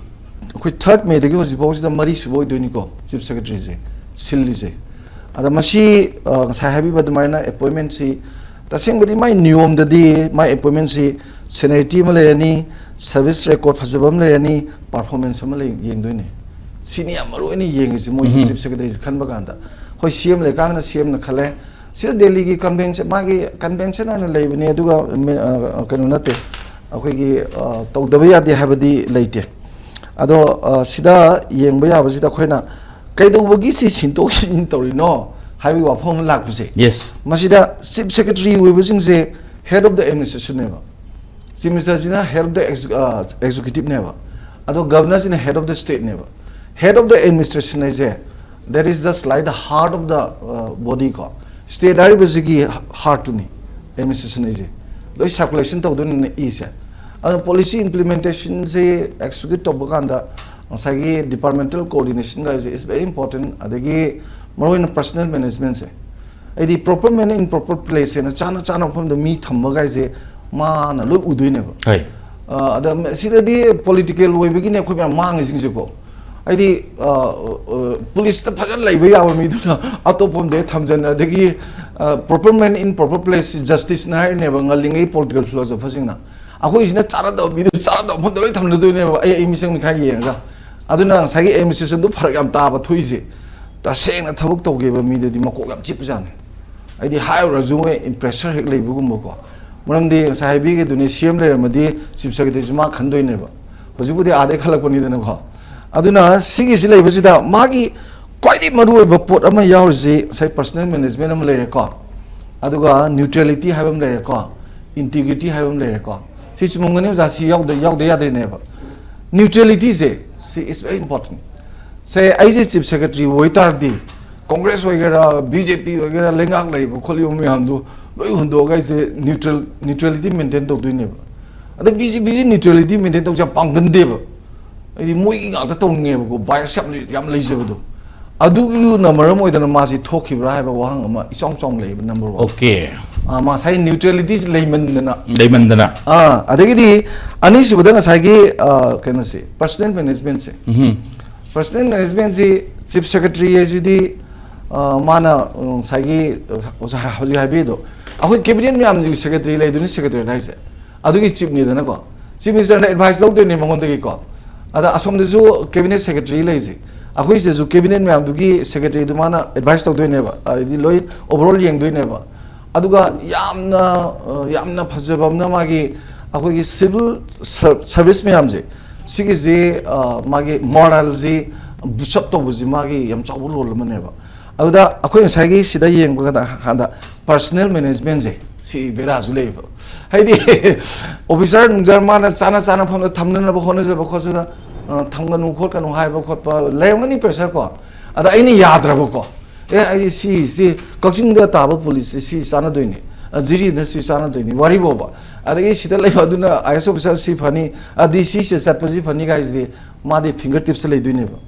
ꯑꯩꯈꯣꯏ third May ꯗꯒꯤ ꯍꯧꯖꯤꯛ ꯐꯥꯎꯁꯤꯗ ꯃꯔꯤ ꯁꯨꯕ ꯑꯣꯏꯗꯣꯏꯅꯤꯀꯣ Chief Secretary ꯁꯦ ꯁꯤꯜꯂꯤꯁꯦ꯫ ꯑꯗ ꯃꯁꯤ, ꯑ, ꯉꯁꯥꯏ ꯍꯥꯏꯕꯤꯕ ꯑꯗꯨꯃꯥꯏꯅ appointment ꯁꯤ ꯇꯁꯦꯡꯕꯗꯤ ꯃꯥꯏ ꯅꯤꯌꯣꯝꯗꯗꯤ ꯃꯥꯏ appointment ꯁꯤ seniority ꯑꯃ ꯂꯩꯔꯅꯤ, service record ꯐꯖꯕ ꯑꯃ ꯂꯩꯔꯅꯤ, performance ꯑꯃ ꯂꯩ, ꯌꯦꯡꯗꯣꯏꯅꯦ꯫ ꯁꯤꯅꯤ ꯌꯥꯝ ꯃꯔꯨ ꯑꯣꯏꯅ ꯌꯦꯡꯉꯤꯁꯤ ꯃꯣꯏꯒꯤ ꯎꯝ꯫ Chief Secretary ꯁꯦ ꯈꯟꯕ ꯀꯥꯟꯗ꯫ ꯍꯣꯏ, C M ꯂꯩꯀꯥꯟꯗꯅ C M ꯅ ꯈꯜꯂꯦ꯫ ꯁꯤꯗ ꯗꯦꯜꯂꯤꯒꯤ convention, ꯃꯥꯒꯤ convention ꯑꯣꯏꯅ ꯂꯩꯕꯅꯦ, ꯑꯗꯨꯒ, ꯃꯦ-, ꯑ, ꯀꯩꯅꯣ ꯅꯠꯇꯦ, ꯑꯩꯈꯣꯏꯒꯤ, ꯑ, ꯇꯧꯗꯕ ꯌꯥꯗꯦ ꯍꯥꯏꯕꯗꯤ ꯂꯩꯇꯦ꯫ ꯑꯗꯣ, ꯑ, ꯁꯤꯗ ꯌꯦꯡꯕ ꯌꯥꯕꯁꯤꯗ ꯑꯩꯈꯣꯏꯅ ꯀꯩꯗꯧꯕꯒꯤ ꯁꯤ ꯁꯤꯟꯗꯣꯛ ꯁꯤꯟꯖꯤꯟ ꯇꯧꯔꯤꯅꯣ ꯍꯥꯏꯕꯒꯤ ꯋꯥꯐꯝ ꯑꯃ ꯂꯥꯛꯄꯁꯦ꯫ Yes. ꯃꯁꯤꯗ Chief Secretary ꯑꯣꯏꯕꯁꯤꯡꯁꯦ head of the administration ꯅꯦꯕ꯫ Chief Minister ꯁꯤꯅ head of the ex-, ꯑ, executive ꯅꯦꯕ꯫ ꯑꯗꯣ Governor ꯁꯤꯅ head of the state ꯅꯦꯕ꯫ Head of the administration ꯍꯥꯏꯁꯦ, that is just like the heart of the, ꯑ, body ꯀꯣ꯫ State ꯍꯥꯏꯔꯤꯕꯁꯤꯒꯤ heart ꯇꯨꯅꯤ administration ꯍꯥꯏꯁꯦ꯫ ꯂꯣꯏ circulation ꯇꯧꯗꯣꯏꯅꯤꯅ ꯏꯁꯦ꯫ ꯑꯗꯣ policy implementation ꯁꯦ execute ꯇꯧꯕ ꯀꯥꯟꯗ ꯉꯁꯥꯏꯒꯤ departmental coordination ꯒꯥꯏꯁꯦ is very important꯫ ꯑꯗꯒꯤ ꯃꯔꯨꯑꯣꯏꯅ personnel management ꯁꯦ, ꯍꯥꯏꯗꯤ proper man in proper place ꯍꯥꯏꯅ ꯆꯥꯅ ꯆꯥꯅ ꯃꯐꯝꯗ ꯃꯤ ꯊꯝꯕ ꯀꯥꯏꯁꯦ ꯃꯥꯅ ꯂꯣꯏ ꯎꯗꯣꯏꯅꯦꯕ꯫ ꯍꯣꯏ꯫ ꯑ, ꯑꯗ ꯃ-, ꯁꯤꯗꯗꯤ political ꯑꯣꯏꯕꯒꯤꯅꯦ ꯑꯩꯈꯣꯏ ꯃꯌꯥꯝ ꯃꯥꯡꯉꯤꯁꯤꯡꯁꯦꯀꯣ꯫ ꯍꯥꯏꯗꯤ, ꯑ, ꯑ, ꯄꯨꯂꯤꯁꯇ ꯐꯖꯅ ꯂꯩꯕ ꯌꯥꯕ ꯃꯤꯗꯨꯅ ꯑꯇꯣꯞꯄ ꯑꯝꯗ ꯍꯦꯛ ꯊꯝꯖꯟ, ꯑꯗꯒꯤ, ꯑ, proper man in proper place, justice ꯅ ꯍꯥꯏꯔꯤꯅꯦꯕ ꯉꯜꯂꯤꯉꯩ political philosopher ꯁꯤꯡꯅ꯫ ꯑꯩꯈꯣꯏꯁꯤꯅ ꯆꯥꯟꯅꯗꯕ ꯃꯤꯗꯨ ꯆꯥꯟꯅꯗꯕ ꯃꯐꯝꯗ ꯂꯣꯏ ꯊꯝꯅꯗꯣꯏꯅꯦꯕ, ꯑꯩ ꯑꯩ ꯃꯤꯆꯪ ꯃꯤꯈꯥꯏ ꯌꯦꯡꯉꯒ꯫ ꯑꯗꯨꯅ ꯉꯁꯥꯏꯒꯤ ꯑꯦꯗꯃꯤꯅꯤꯁꯇ꯭ꯔꯦꯁꯟꯗꯨ ꯐꯔꯛ ꯌꯥꯝ ꯇꯥꯕ ꯊꯣꯛꯏꯁꯦ, ꯇꯁꯦꯡꯅ ꯊꯕꯛ ꯇꯧꯒꯦꯕ ꯃꯤꯗꯨꯗꯤ ꯃꯀꯣꯛ ꯌꯥꯝ ꯆꯤꯛꯄꯖꯥꯠꯅꯤ꯫ ꯑꯩꯗꯤ ꯍꯥꯏꯔꯨꯔꯁꯨ ꯃꯣꯏ ꯄ꯭ꯔꯦꯁꯔ ꯍꯦꯛ ꯂꯩꯕꯒꯨꯝꯕꯀꯣ꯫ ꯃꯔꯝꯗꯤ ꯉꯁꯥꯏ ꯍꯥꯏꯕꯤꯒꯦꯗꯨꯅꯤ, ꯁꯤ ꯑꯦꯝ ꯂꯩꯔꯝꯃꯗꯤ ꯆꯤꯐ ꯁꯦꯀ꯭ꯔꯦꯇꯔꯤꯁꯤ ꯃꯥ ꯈꯟꯗꯣꯏꯅꯦꯕ꯫ ꯍꯧꯖꯤꯛꯄꯨꯗꯤ ꯑꯥꯗꯩ ꯈꯜꯂꯛꯄꯅꯤꯗꯅꯀꯣ꯫ ꯑꯗꯨꯅ ꯁꯤꯒꯤꯁꯤ ꯂꯩꯕꯁꯤꯗ ꯃꯥꯒꯤ ꯈ꯭ꯋꯥꯏꯗꯒꯤ ꯃꯔꯨꯑꯣꯏꯕ ꯄꯣꯠ ꯑꯃ ꯌꯥꯎꯔꯤꯁꯤ ꯉꯁꯥꯏ ꯄꯔꯁꯣꯅꯦꯜ ꯃꯦꯅꯦꯖꯃꯦꯟ ꯑꯃ ꯂꯩꯔꯦꯀꯣ, ꯑꯗꯨꯒ ꯅ꯭ꯌꯨꯇ꯭ꯔꯦꯂꯤꯇꯤ ꯍꯥꯏꯕ ꯑꯃ ꯂꯩꯔꯦꯀꯣ, ꯏꯟꯇꯤꯒ꯭ꯔꯤꯇꯤ ꯍꯥꯏꯕ ꯑꯃ ꯂꯩꯔꯦꯀꯣ꯫ ꯁꯤ ꯆꯨꯝꯃꯝꯒꯅꯤ ꯑꯣꯖꯥ, ꯁꯤ ꯌꯥꯎꯗ ꯌꯥꯎꯗ ꯌꯥꯗ꯭ꯔꯤꯅꯦꯕ꯫ ꯅ꯭ꯌꯨꯇ꯭ꯔꯦꯂꯤꯇꯤꯁꯦ, ꯁꯤ is very important꯫ ꯁꯦ ꯑꯩꯁꯦ ꯆꯤꯐ ꯁꯦꯀ꯭ꯔꯦꯇꯔꯤ ꯑꯣꯏꯇꯥꯔꯗꯤ, ꯀꯣꯡꯒ꯭ꯔꯦꯁ ꯑꯣꯏꯒꯦꯔꯥ, ꯕꯤ ꯖꯦ ꯄꯤ ꯑꯣꯏꯒꯦꯔꯥ, ꯂꯩꯉꯥꯛ ꯂꯩꯔꯤꯕ ꯈꯣꯠꯂꯤꯕ ꯃꯌꯥꯝꯗꯣ ꯂꯣꯏ ꯍꯨꯟꯗꯣꯛꯑꯒ ꯑꯩꯁꯦ ꯅ꯭ꯌꯨꯇ꯭ꯔꯦꯜ ꯅ꯭ꯌꯨꯇ꯭ꯔꯦꯂꯤꯇꯤ ꯃꯦꯟꯇꯦꯟ ꯇꯧꯗꯣꯏꯅꯦꯕ꯫ ꯑꯗ ꯕꯤ ꯖꯦ ꯄꯤꯁꯦ ꯅ꯭ꯌꯨꯇ꯭ꯔꯦꯂꯤꯇꯤ ꯃꯦꯟꯇꯦꯟ ꯇꯧꯕꯁꯦ ꯌꯥꯝ ꯄꯥꯝꯒꯟꯗꯦꯕ꯫ ꯑꯩꯗꯤ ꯃꯣꯏꯒꯤ ꯉꯥꯛꯇ ꯇꯧꯅꯤꯡꯉꯦꯕꯀꯣ, ꯕꯥꯏꯁ ꯌꯥꯝ ꯌꯥꯝ ꯂꯩꯖꯕꯗꯣ꯫ ꯑꯗꯨꯒꯤꯅ ꯃꯔꯝ ꯑꯣꯏꯗꯅ ꯃꯥꯁꯤ ꯊꯣꯛꯈꯤꯕ꯭ꯔꯥ ꯍꯥꯏꯕ ꯋꯥꯍꯪ ꯑꯃ ꯏꯆꯥꯎ ꯆꯥꯎꯅ ꯂꯩꯌꯦꯕ, ꯅꯝꯕꯔ ꯋꯥꯟ꯫ ꯑꯣꯀꯦ꯫ ꯑꯥ, ꯃꯥ ꯉꯁꯥꯏ ꯅ꯭ꯌꯨꯇ꯭ꯔꯦꯂꯤꯇꯤꯁꯤ ꯂꯩꯃꯟꯗꯅ꯫ ꯂꯩꯃꯟꯗꯅ꯫ ꯑꯥ, ꯑꯗꯒꯤꯗꯤ ꯑꯅꯤꯁꯨꯕꯗ ꯉꯁꯥꯏꯒꯤ, ꯑꯥ, ꯀꯩꯅꯣꯁꯦ, ꯄꯔꯁꯣꯅꯦꯜ ꯃꯦꯅꯦꯖꯃꯦꯟꯁꯦ꯫ ꯎꯝ꯫ ꯄꯔꯁꯣꯅꯦꯜ ꯃꯦꯅꯦꯖꯃꯦꯟꯁꯤ ꯆꯤꯐ ꯁꯦꯀ꯭ꯔꯦꯇꯔꯤ ꯍꯥꯏꯁꯤꯗꯤ, ꯑꯥ, ꯃꯥꯅ, ꯎꯝ, ꯉꯁꯥꯏꯒꯤ, ꯑꯣꯖꯥ ꯍꯧꯖꯤꯛ ꯍꯥꯏꯕꯤꯗꯣ, ꯑꯩꯈꯣꯏ ꯀꯦꯕꯤꯅꯦꯠ ꯃꯌꯥꯝꯁꯤꯒꯤ ꯁꯦꯀ꯭ꯔꯦꯇꯔꯤ ꯂꯩꯗꯣꯏꯅꯤ, ꯁꯦꯀ꯭ꯔꯦꯇꯔꯤ ꯍꯥꯏꯁꯦ꯫ ꯑꯗꯨꯒꯤ ꯆꯤꯐꯅꯤꯗꯅꯀꯣ꯫ Chief ꯃꯤꯅꯤꯁꯇꯔꯅ advice ꯂꯧꯗꯣꯏꯅꯦ ꯃꯉꯣꯟꯗꯒꯤꯀꯣ꯫ ꯑꯗ ꯑꯁꯣꯝꯗꯁꯨ ꯀꯦꯕꯤꯅꯦꯠ ꯁꯦꯀ꯭ꯔꯦꯇꯔꯤ ꯂꯩꯁꯦ꯫ ꯑꯩꯈꯣꯏ ꯁꯤꯗꯁꯨ ꯀꯦꯕꯤꯅꯦꯠ ꯃꯌꯥꯝꯗꯨꯒꯤ ꯁꯦꯀ꯭ꯔꯦꯇꯔꯤꯗꯨ ꯃꯥꯅ ꯑꯦꯗꯚꯥꯏꯁ ꯇꯧꯗꯣꯏꯅꯦꯕ, ꯍꯥꯏꯗꯤ ꯂꯣꯏ ꯑꯣꯚꯔꯑꯣꯜ ꯌꯦꯡꯗꯣꯏꯅꯦꯕ꯫ ꯑꯗꯨꯒ ꯌꯥꯝꯅ, ꯑ, ꯌꯥꯝꯅ ꯐꯖꯕ ꯑꯃꯅ ꯃꯥꯒꯤ ꯑꯩꯈꯣꯏꯒꯤ ꯁꯤꯚꯤꯜ ꯁꯔ-, ꯁꯔꯚꯤꯁ ꯃꯌꯥꯝꯁꯦ, ꯁꯤꯒꯤꯁꯤ, ꯑ, ꯃꯥꯒꯤ ꯃꯣꯔꯦꯜꯁꯤ ꯕꯨꯁ ꯑꯞ ꯇꯧꯕꯁꯤ ꯃꯥꯒꯤ ꯌꯥꯝ ꯆꯥꯎꯕ ꯔꯣꯜ ꯑꯃꯅꯦꯕ꯫ ꯑꯗꯨꯗ ꯑꯩꯈꯣꯏ ꯉꯁꯥꯏꯒꯤ ꯁꯤꯗ ꯌꯦꯡꯕ ꯀꯥꯟꯗ ꯍꯥꯟꯅ ꯄꯔꯁꯣꯅꯦꯜ ꯃꯦꯅꯦꯖꯃꯦꯟꯁꯦ ꯁꯤ ꯕꯦꯔꯥꯁꯨ ꯂꯩꯌꯦꯕ꯫ ꯍꯥꯏꯗꯤ ꯑꯣꯐꯤꯁꯥꯔ ꯅꯨꯡꯖꯥꯔ ꯃꯥꯅ ꯆꯥꯅ ꯆꯥꯅ ꯐꯝꯗ ꯊꯝꯅꯅꯕ ꯍꯣꯠꯅꯖꯕ ꯈꯣꯠꯆꯕ, ꯑ, ꯊꯝꯒꯅꯨ ꯈꯣꯠꯀꯅꯨ ꯍꯥꯏꯕ ꯈꯣꯠꯄ ꯂꯩꯔꯝꯒꯅꯤ ꯄ꯭ꯔꯦꯁꯔ ꯀꯣ꯫ ꯑꯗ ꯑꯩꯅ ꯌꯥꯗ꯭ꯔꯕꯀꯣ꯫ ꯑꯦ, ꯑꯩ ꯁꯤ, ꯁꯤ ꯀꯛꯆꯤꯡꯗ ꯇꯥꯕ ꯄꯨꯂꯤꯁꯁꯦ ꯁꯤ ꯆꯥꯟꯅꯗꯣꯏꯅꯤ, ꯑ, ꯖꯤꯔꯤꯗ ꯁꯤ ꯆꯥꯟꯅꯗꯣꯏꯅꯤ, ꯋꯥꯔꯤ ꯐꯥꯎꯕ꯫ ꯑꯗꯒꯤ ꯁꯤꯗ ꯂꯩꯕ ꯑꯗꯨꯅ ꯑꯥꯏ ꯑꯦꯁ ꯑꯣꯐꯤꯁꯥꯔ ꯁꯤ ꯐꯅꯤ, ꯑ, ꯗꯤ ꯁꯤꯁꯦ ꯆꯠꯄꯁꯤ ꯐꯅꯤ ꯀꯥꯏꯁꯤꯗꯤ ꯃꯥꯗꯤ ꯐꯤꯡꯒꯔ ꯇꯤꯞꯁꯇ ꯂꯩꯗꯣꯏꯅꯦꯕ꯫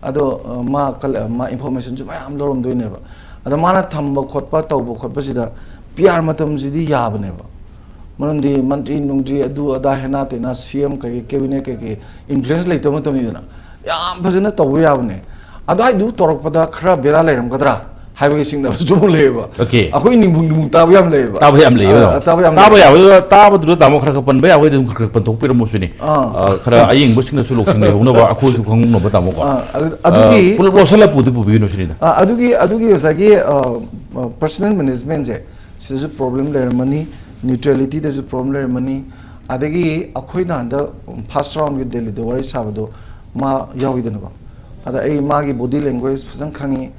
ꯑꯗꯣ, ꯑ, ꯃꯥ ꯀꯜ-, ꯃꯥ ꯏꯟꯐꯣꯔꯃꯦꯁꯟꯁꯨ ꯃꯌꯥꯝ ꯂꯧꯔꯝꯗꯣꯏꯅꯦꯕ꯫ ꯑꯗ ꯃꯥꯅ ꯊꯝꯕ ꯈꯣꯠꯄ ꯇꯧꯕ ꯈꯣꯠꯄꯁꯤꯗ ꯄꯤ ꯑꯥꯔ ꯃꯇꯝꯁꯤꯗꯤ ꯌꯥꯕꯅꯦꯕ꯫ ꯃꯔꯝꯗꯤ ꯃꯟꯇ꯭ꯔꯤ ꯅꯨꯡꯇ꯭ꯔꯤ ꯑꯗꯨ ꯑꯗꯥ ꯍꯦꯅꯥ ꯇꯦꯅꯥ ꯁꯤ ꯑꯦꯝ ꯀꯩꯀꯩ ꯀꯦꯕꯤꯅꯦꯠ ꯀꯩꯀꯩ ꯏꯟꯐ꯭ꯂꯨꯌꯦꯟꯁ ꯂꯩꯇꯕ ꯃꯇꯝꯅꯤꯗꯅ꯫ ꯌꯥꯝ ꯐꯖꯅ ꯇꯧꯕ ꯌꯥꯕꯅꯦ꯫ ꯑꯗꯨꯋꯥꯏꯗꯨ ꯇꯧꯔꯛꯄꯗ ꯈꯔ ꯕꯦꯔꯥ ꯂꯩꯔꯝꯒꯗ꯭ꯔꯥ? ꯍꯥꯏꯕꯒꯤ ꯆꯤꯡꯅꯕꯁꯨ ꯑꯃꯨꯛ ꯂꯩꯌꯦꯕ꯫ Okay. ꯑꯩꯈꯣꯏ ꯅꯤꯡꯕꯨꯡ ꯅꯤꯡꯕꯨꯡ ꯇꯥꯕ ꯌꯥꯝ ꯂꯩꯌꯦꯕ꯫ ꯇꯥꯕ ꯌꯥꯝ ꯂꯩꯌꯦꯕ꯫ ꯑ, ꯇꯥꯕ ꯌꯥꯝ ꯇꯥꯕ ꯂꯩꯌꯦꯕ꯫ ꯌꯥꯕ, ꯇꯥꯕꯗꯨꯗ ꯇꯥꯃꯣ ꯈꯔ ꯈꯔ ꯄꯟꯕ ꯌꯥꯕ ꯑꯗꯨꯝ ꯈꯔ ꯈꯔ ꯄꯟꯊꯣꯛꯄꯤꯔꯝꯃꯣ ꯁꯤꯅꯤ꯫ ꯑꯥ꯫ ꯑ, ꯈꯔ ꯑꯌꯦꯡꯕꯁꯤꯡꯅꯁꯨ ꯂꯧꯁꯤꯡ ꯂꯩꯍꯧꯅꯕ, ꯑꯩꯈꯣꯏꯁꯨ ꯈꯪꯍꯧꯅꯕ ꯇꯥꯃꯣꯀꯣ꯫ ꯑꯥ, ꯑꯗꯨ- ꯑꯗꯨꯒꯤ- ꯑ, ꯄꯨꯂꯞ ꯂꯣꯠꯁꯤꯜꯂ ꯄꯨꯗꯤ ꯄꯨꯕꯤꯒꯅꯨ ꯁꯤꯅꯤꯗ꯫ ꯑꯥ, ꯑꯗꯨꯒꯤ ꯑꯗꯨꯒꯤ ꯉꯁꯥꯏꯒꯤ personal management ꯁꯦ, ꯁꯤꯗꯁꯨ problem ꯂꯩꯔꯝꯃꯅꯤ, neutrality ꯗꯁꯨ problem ꯂꯩꯔꯝꯃꯅꯤ, ꯑꯗꯒꯤ ꯑꯩꯈꯣꯏꯅ ꯍꯟꯗꯛ first round ꯒꯤ ꯗꯦꯜꯂꯤꯗ ꯋꯥꯔꯤ ꯁꯥꯕꯗꯣ ꯃꯥ ꯌꯥꯎꯏꯗꯅꯀꯣ꯫ ꯑꯗ ꯑꯩ ꯃꯥꯒꯤ body language ꯐꯖꯅ ꯈꯪꯉꯤ,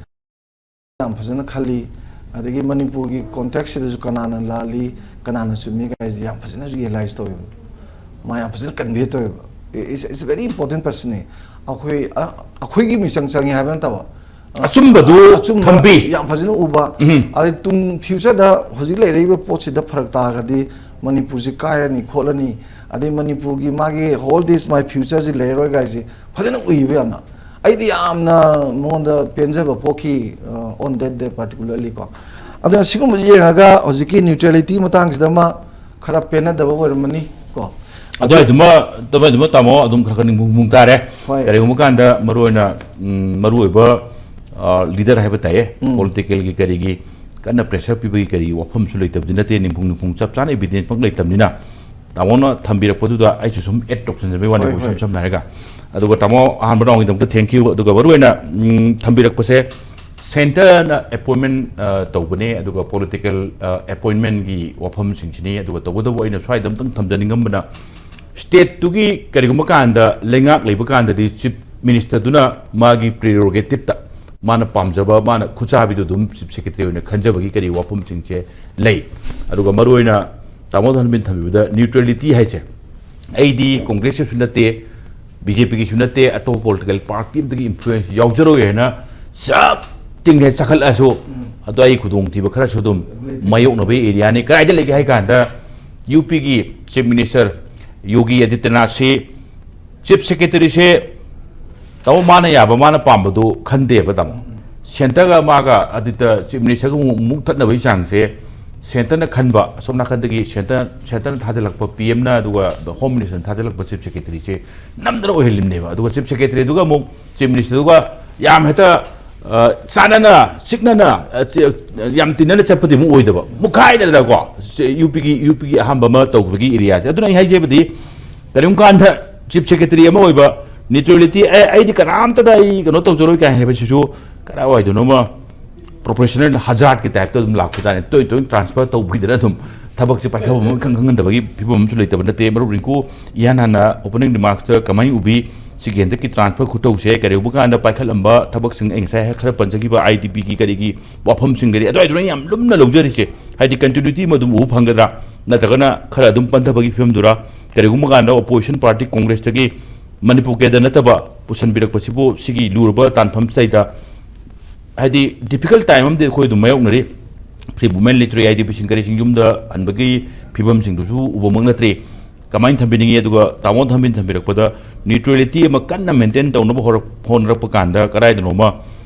ꯌꯥꯝ ꯐꯖꯅ ꯈꯜꯂꯤ, ꯑꯗꯒꯤ ꯃꯅꯤꯄꯨꯔꯒꯤ context ꯁꯤꯗꯁꯨ ꯀꯅꯥꯅ ꯂꯥꯜꯂꯤ, ꯀꯅꯥꯅ ꯆꯨꯝꯃꯤ ꯀꯥꯏꯁꯦ ꯌꯥꯝ ꯐꯖꯅ realize ꯇꯧꯋꯦꯕ, ꯃꯥ ꯌꯥꯝ ꯐꯖꯅ convey ꯇꯧꯋꯦꯕ꯫ It's, it's very important person ꯅꯤ꯫ ꯑꯩꯈꯣꯏ ꯑ- ꯑꯩꯈꯣꯏꯒꯤ ꯃꯤꯆꯪ ꯆꯪꯉꯤ ꯍꯥꯏꯕ ꯅꯠꯇꯕ, ꯑꯆꯨꯝꯕꯗꯨ ꯑꯆꯨꯝꯕ ꯊꯝꯕꯤ꯫ ꯌꯥꯝ ꯐꯖꯅ ꯎꯕ꯫ ꯎꯝ꯫ ꯑꯗꯩ ꯇꯨꯡ future ꯗ ꯍꯧꯖꯤꯛ ꯂꯩꯔꯛꯏꯕ ꯄꯣꯠꯁꯤꯗ ꯐꯔꯛ ꯇꯥꯔꯒꯗꯤ ꯃꯅꯤꯄꯨꯔꯁꯤ ꯀꯥꯏꯔꯅꯤ ꯈꯣꯠꯂꯅꯤ, ꯑꯗꯩ ꯃꯅꯤꯄꯨꯔꯒꯤ ꯃꯥꯒꯤ whole this my future ꯁꯤ ꯂꯩꯔꯔꯣꯏ ꯀꯥꯏꯁꯦ ꯐꯖꯅ ꯎꯏꯕ ꯌꯥꯝꯅ꯫ ꯑꯩꯗꯤ ꯌꯥꯝꯅ ꯃꯉꯣꯟꯗ ꯄꯦꯟꯖꯕ ꯄꯣꯛꯈꯤ, ꯑ, on that day particularly ꯀꯣ꯫ ꯑꯗꯨꯅ ꯁꯤꯒꯨꯝꯕꯁꯤ ꯌꯦꯡꯉꯒ ꯍꯧꯖꯤꯛꯀꯤ neutrality ꯃꯇꯥꯡꯁꯤꯗ ꯑꯃ ꯈꯔ ꯄꯦꯟꯅꯗꯕ ꯑꯣꯏꯔꯝꯃꯅꯤ ꯀꯣ꯫ ꯑꯗꯨꯋꯥꯏꯗꯨꯃ ꯑꯗꯨꯋꯥꯏꯗꯨꯃ ꯇꯥꯃꯣ ꯑꯗꯨꯝ ꯈꯔ ꯈꯔ ꯅꯤꯡꯕꯨꯡ ꯅꯤꯡꯕꯨꯡ ꯇꯥꯔꯦ꯫ ꯍꯣꯏ꯫ ꯀꯔꯤꯒꯨꯝꯕ ꯀꯥꯟꯗ ꯃꯔꯨ ꯑꯣꯏꯅ, ꯎꯝ, ꯃꯔꯨ ꯑꯣꯏꯕ, ꯑ, leader ꯍꯥꯏꯕ ꯇꯥꯏꯌꯦ꯫ Political ꯒꯤ ꯀꯔꯤꯒꯤ ꯀꯟꯅ pressure ꯄꯤꯕꯒꯤ ꯀꯔꯤꯒꯤ ꯋꯥꯐꯝꯁꯨ ꯂꯩꯇꯕꯗꯤ ꯅꯠꯇꯦ, ꯅꯤꯡꯕꯨꯡ ꯅꯤꯡꯕꯨꯡ ꯆꯞ ꯆꯥꯅ evidence ꯃꯛ ꯂꯩꯇꯕꯅꯤꯅ꯫ ꯇꯥꯃꯣꯅ ꯊꯝꯕꯤꯔꯛꯄꯗꯨꯗ ꯑꯩꯁꯨ ꯁꯨꯝ add ꯇꯧꯁꯟꯖꯕꯩ ꯋꯥꯅꯤ, ꯍꯣꯏ, ꯏꯁꯝ ꯍꯣꯏ꯫ ꯁꯝꯅ ꯍꯥꯏꯔꯒ꯫ ꯑꯗꯨꯒ ꯇꯥꯃꯣ ꯑꯍꯥꯟꯕ round ꯒꯤꯗꯃꯛꯇ thank you꯫ ꯑꯗꯨꯒ ꯃꯔꯨ ꯑꯣꯏꯅ, ꯎꯝ, ꯊꯝꯕꯤꯔꯛꯄꯁꯦ centre ꯅ appointment, ꯑ, ꯇꯧꯕꯅꯦ, ꯑꯗꯨꯒ political, ꯑ, appointment ꯒꯤ ꯋꯥꯐꯝꯁꯤꯡꯁꯤꯅꯤ꯫ ꯑꯗꯨꯒ ꯇꯧꯕꯇꯕꯨ ꯑꯩꯅ ꯁ꯭ꯋꯥꯏꯗ ꯑꯃꯇꯪ ꯊꯝꯖꯅꯤꯡꯉꯝꯕꯅ, state ꯇꯨꯒꯤ ꯀꯔꯤꯒꯨꯝꯕ ꯀꯥꯟꯗ ꯂꯩꯉꯥꯛ ꯂꯩꯕ ꯀꯥꯟꯗꯗꯤ chief minister ꯗꯨꯅ ꯃꯥꯒꯤ prerogative ꯇ ꯃꯥꯅ ꯄꯥꯝꯖꯕ, ꯃꯥꯅ ꯈꯨꯠꯆꯥꯕꯤꯗꯨ ꯑꯗꯨꯝ chief secretary ꯑꯣꯏꯅ ꯈꯟꯖꯕꯒꯤ ꯀꯔꯤ ꯋꯥꯐꯝꯁꯤꯡꯁꯦ ꯂꯩ꯫ ꯑꯗꯨꯒ ꯃꯔꯨ ꯑꯣꯏꯅ ꯇꯥꯃꯣ ꯙꯔꯃꯦꯟ ꯊꯝꯕꯤꯕꯗ neutrality ꯍꯥꯏꯁꯦ, ꯑꯩꯗꯤ Congress ꯀꯤꯁꯨ ꯅꯠꯇꯦ, B J P ꯒꯤꯁꯨ ꯅꯠꯇꯦ, ꯑꯇꯣꯞꯄ political party ꯑꯃꯇꯒꯤ influence ꯌꯥꯎꯖꯔꯣꯏ ꯍꯥꯏꯅ ꯆꯞ ꯇꯤꯡꯅ ꯆꯈꯠꯂꯛꯑꯁꯨ, ꯑꯗꯣ ꯑꯩ ꯈꯨꯗꯣꯡꯊꯤꯕ ꯈꯔꯁꯨ ꯑꯗꯨꯝ ꯃꯥꯌꯣꯛꯅꯕꯒꯤ area ꯅꯤ꯫ ꯀꯗꯥꯏꯗ ꯂꯩꯒꯦ ꯍꯥꯏ ꯀꯥꯟꯗ, U P ꯒꯤ chief minister ꯌꯣꯒꯤ ꯑꯗꯤꯇ꯭ꯌꯅꯥꯊꯁꯤ chief secretary ꯁꯦ ꯇꯥꯃꯣ ꯃꯥꯅ ꯌꯥꯕ, ꯃꯥꯅ ꯄꯥꯝꯕꯗꯨ ꯈꯟꯗꯦꯕ ꯇꯥꯃꯣ꯫ Centre ꯒ ꯃꯥꯒ ꯑꯗꯨꯗ chief minister ꯒ ꯑꯃꯨꯛ ꯃꯨꯛ ꯊꯠꯅꯕꯒꯤ ꯆꯥꯡꯁꯦ, centre ꯅ ꯈꯟꯕ, ꯑꯁꯣꯝ ꯅꯥꯀꯟꯗꯒꯤ centre, centre ꯅ ꯊꯥꯖꯤꯜꯂꯛꯄ P M ꯅ, ꯑꯗꯨꯒ Home Minister ꯅ ꯊꯥꯖꯤꯜꯂꯛꯄ chief secretary ꯁꯦ ꯅꯝꯗꯅ ꯑꯣꯏꯍꯜꯂꯤꯕꯅꯦꯕ꯫ ꯑꯗꯨꯒ chief secretary ꯗꯨꯒ ꯑꯃꯨꯛ chief minister ꯗꯨꯒ ꯌꯥꯝ ꯍꯦꯛꯇ, ꯑ, ꯆꯥꯟꯅꯅ, ꯆꯤꯛꯅꯅ, ꯑ, ꯆꯤ-, ꯌꯥꯝ ꯇꯤꯟꯅꯅ ꯆꯠꯄꯗꯤ ꯑꯃꯨꯛ ꯑꯣꯏꯗꯕ, ꯃꯨꯛꯈꯥꯏꯅꯗꯅꯀꯣ, ꯁꯦ, UPꯒꯤ, UPꯒꯤ ꯑꯍꯥꯟꯕ ꯑꯃ ꯇꯧꯕꯒꯤ areaꯁꯦ꯫ ꯑꯗꯨꯅ ꯑꯩ ꯍꯥꯏꯖꯕꯗꯤ, ꯀꯔꯤꯒꯨꯝꯕ ꯀꯥꯟꯗ chief secretary ꯑꯃ ꯑꯣꯏꯕ, neutrality, ꯑꯦ, ꯑꯩꯗꯤ ꯀꯅꯥꯝꯇꯗ ꯑꯩ ꯀꯩꯅꯣ ꯇꯧꯖꯔꯣꯏ ꯀꯥꯏ ꯍꯥꯏꯕꯁꯤꯁꯨ ꯀꯗꯥꯏꯋꯥꯏꯗꯅꯣꯃ professional hazardꯀꯤ typeꯇ ꯑꯗꯨꯝ ꯂꯥꯛꯄꯖꯥꯠꯅꯤ꯫ ꯇꯣꯏ ꯇꯣꯏꯅ transfer ꯇꯧꯕꯤꯗꯅ ꯑꯗꯨꯝ ꯊꯕꯛꯁꯦ ꯄꯥꯏꯈꯠꯐꯝ ꯑꯃ ꯏꯈꯪ ꯈꯪꯍꯟꯗꯕꯒꯤ ꯐꯤꯕꯝ ꯑꯃꯁꯨ ꯂꯩꯇꯕ ꯅꯠꯇꯦ꯫ ꯃꯔꯨꯞ ꯔꯤꯡꯀꯨ, ꯏꯍꯥꯟ ꯍꯥꯟꯅ opening remarksꯇ ꯀꯃꯥꯏꯅ ꯎꯕꯤ? ꯁꯤꯒꯤ ꯍꯟꯗꯛꯀꯤ transfer ꯈꯨꯇꯧꯁꯦ ꯀꯔꯤꯒꯨꯝꯕ ꯀꯥꯟꯗ ꯄꯥꯏꯈꯠꯂꯝꯕ ꯊꯕꯛꯁꯤꯡ ꯑꯩ ꯉꯁꯥꯏ ꯈꯔ ꯄꯟꯖꯈꯤꯕ IDPꯒꯤ ꯀꯔꯤꯒꯤ ꯋꯥꯐꯝꯁꯤꯡꯗꯗꯤ ꯑꯗꯨꯋꯥꯏꯗꯨꯅ ꯌꯥꯝ ꯂꯨꯝꯅ ꯂꯧꯖꯔꯤꯁꯦ꯫ ꯍꯥꯏꯗꯤ continuity ꯑꯃ ꯑꯗꯨꯝ ꯎꯕ ꯐꯪꯒꯗ꯭ꯔꯥ, ꯅꯠꯇ꯭ꯔꯒꯅ ꯈꯔ ꯑꯗꯨꯝ ꯄꯟꯊꯕꯒꯤ ꯐꯤꯕꯝꯗꯨꯔꯥ? ꯀꯔꯤꯒꯨꯝꯕ ꯀꯥꯟꯗ opposition party Congressꯇꯒꯤ ꯃꯅꯤꯄꯨꯔ ꯀꯦꯗꯔ ꯅꯠꯇꯕ ꯄꯨꯁꯟꯕꯤꯔꯛꯄꯁꯤꯕꯨ ꯁꯤꯒꯤ ꯂꯨꯔꯕ ꯇꯥꯟꯐꯝꯁꯤꯗꯩꯗ, ꯍꯥꯏꯗꯤ difficult time ꯑꯃꯗꯤ ꯑꯩꯈꯣꯏ ꯑꯗꯨꯝ ꯃꯥꯌꯣꯛꯅꯔꯤ꯫ Free movement ꯂꯩꯇ꯭ꯔꯦ, IDPꯁꯤꯡ ꯀꯔꯤꯁꯤꯡ ꯌꯨꯝꯗ ꯍꯟꯕꯒꯤ ꯐꯤꯕꯝꯁꯤꯡꯗꯨꯁꯨ ꯎꯕꯃꯛ ꯅꯠꯇ꯭ꯔꯤ꯫ ꯀꯃꯥꯏꯅ ꯊꯝꯕꯤꯅꯤꯡꯉꯤ? ꯑꯗꯨꯒ ꯇꯥꯃꯣ ꯊꯝꯕꯤꯅ ꯊꯝꯕꯤꯔꯛꯄꯗ neutrality ꯑꯃ ꯀꯟꯅ maintain ꯇꯧꯅꯕ ꯍꯣꯔꯛ-, ꯍꯣꯠꯅꯔꯛꯄ ꯀꯥꯟꯗ ꯀꯗꯥꯏꯗꯅꯣꯃ,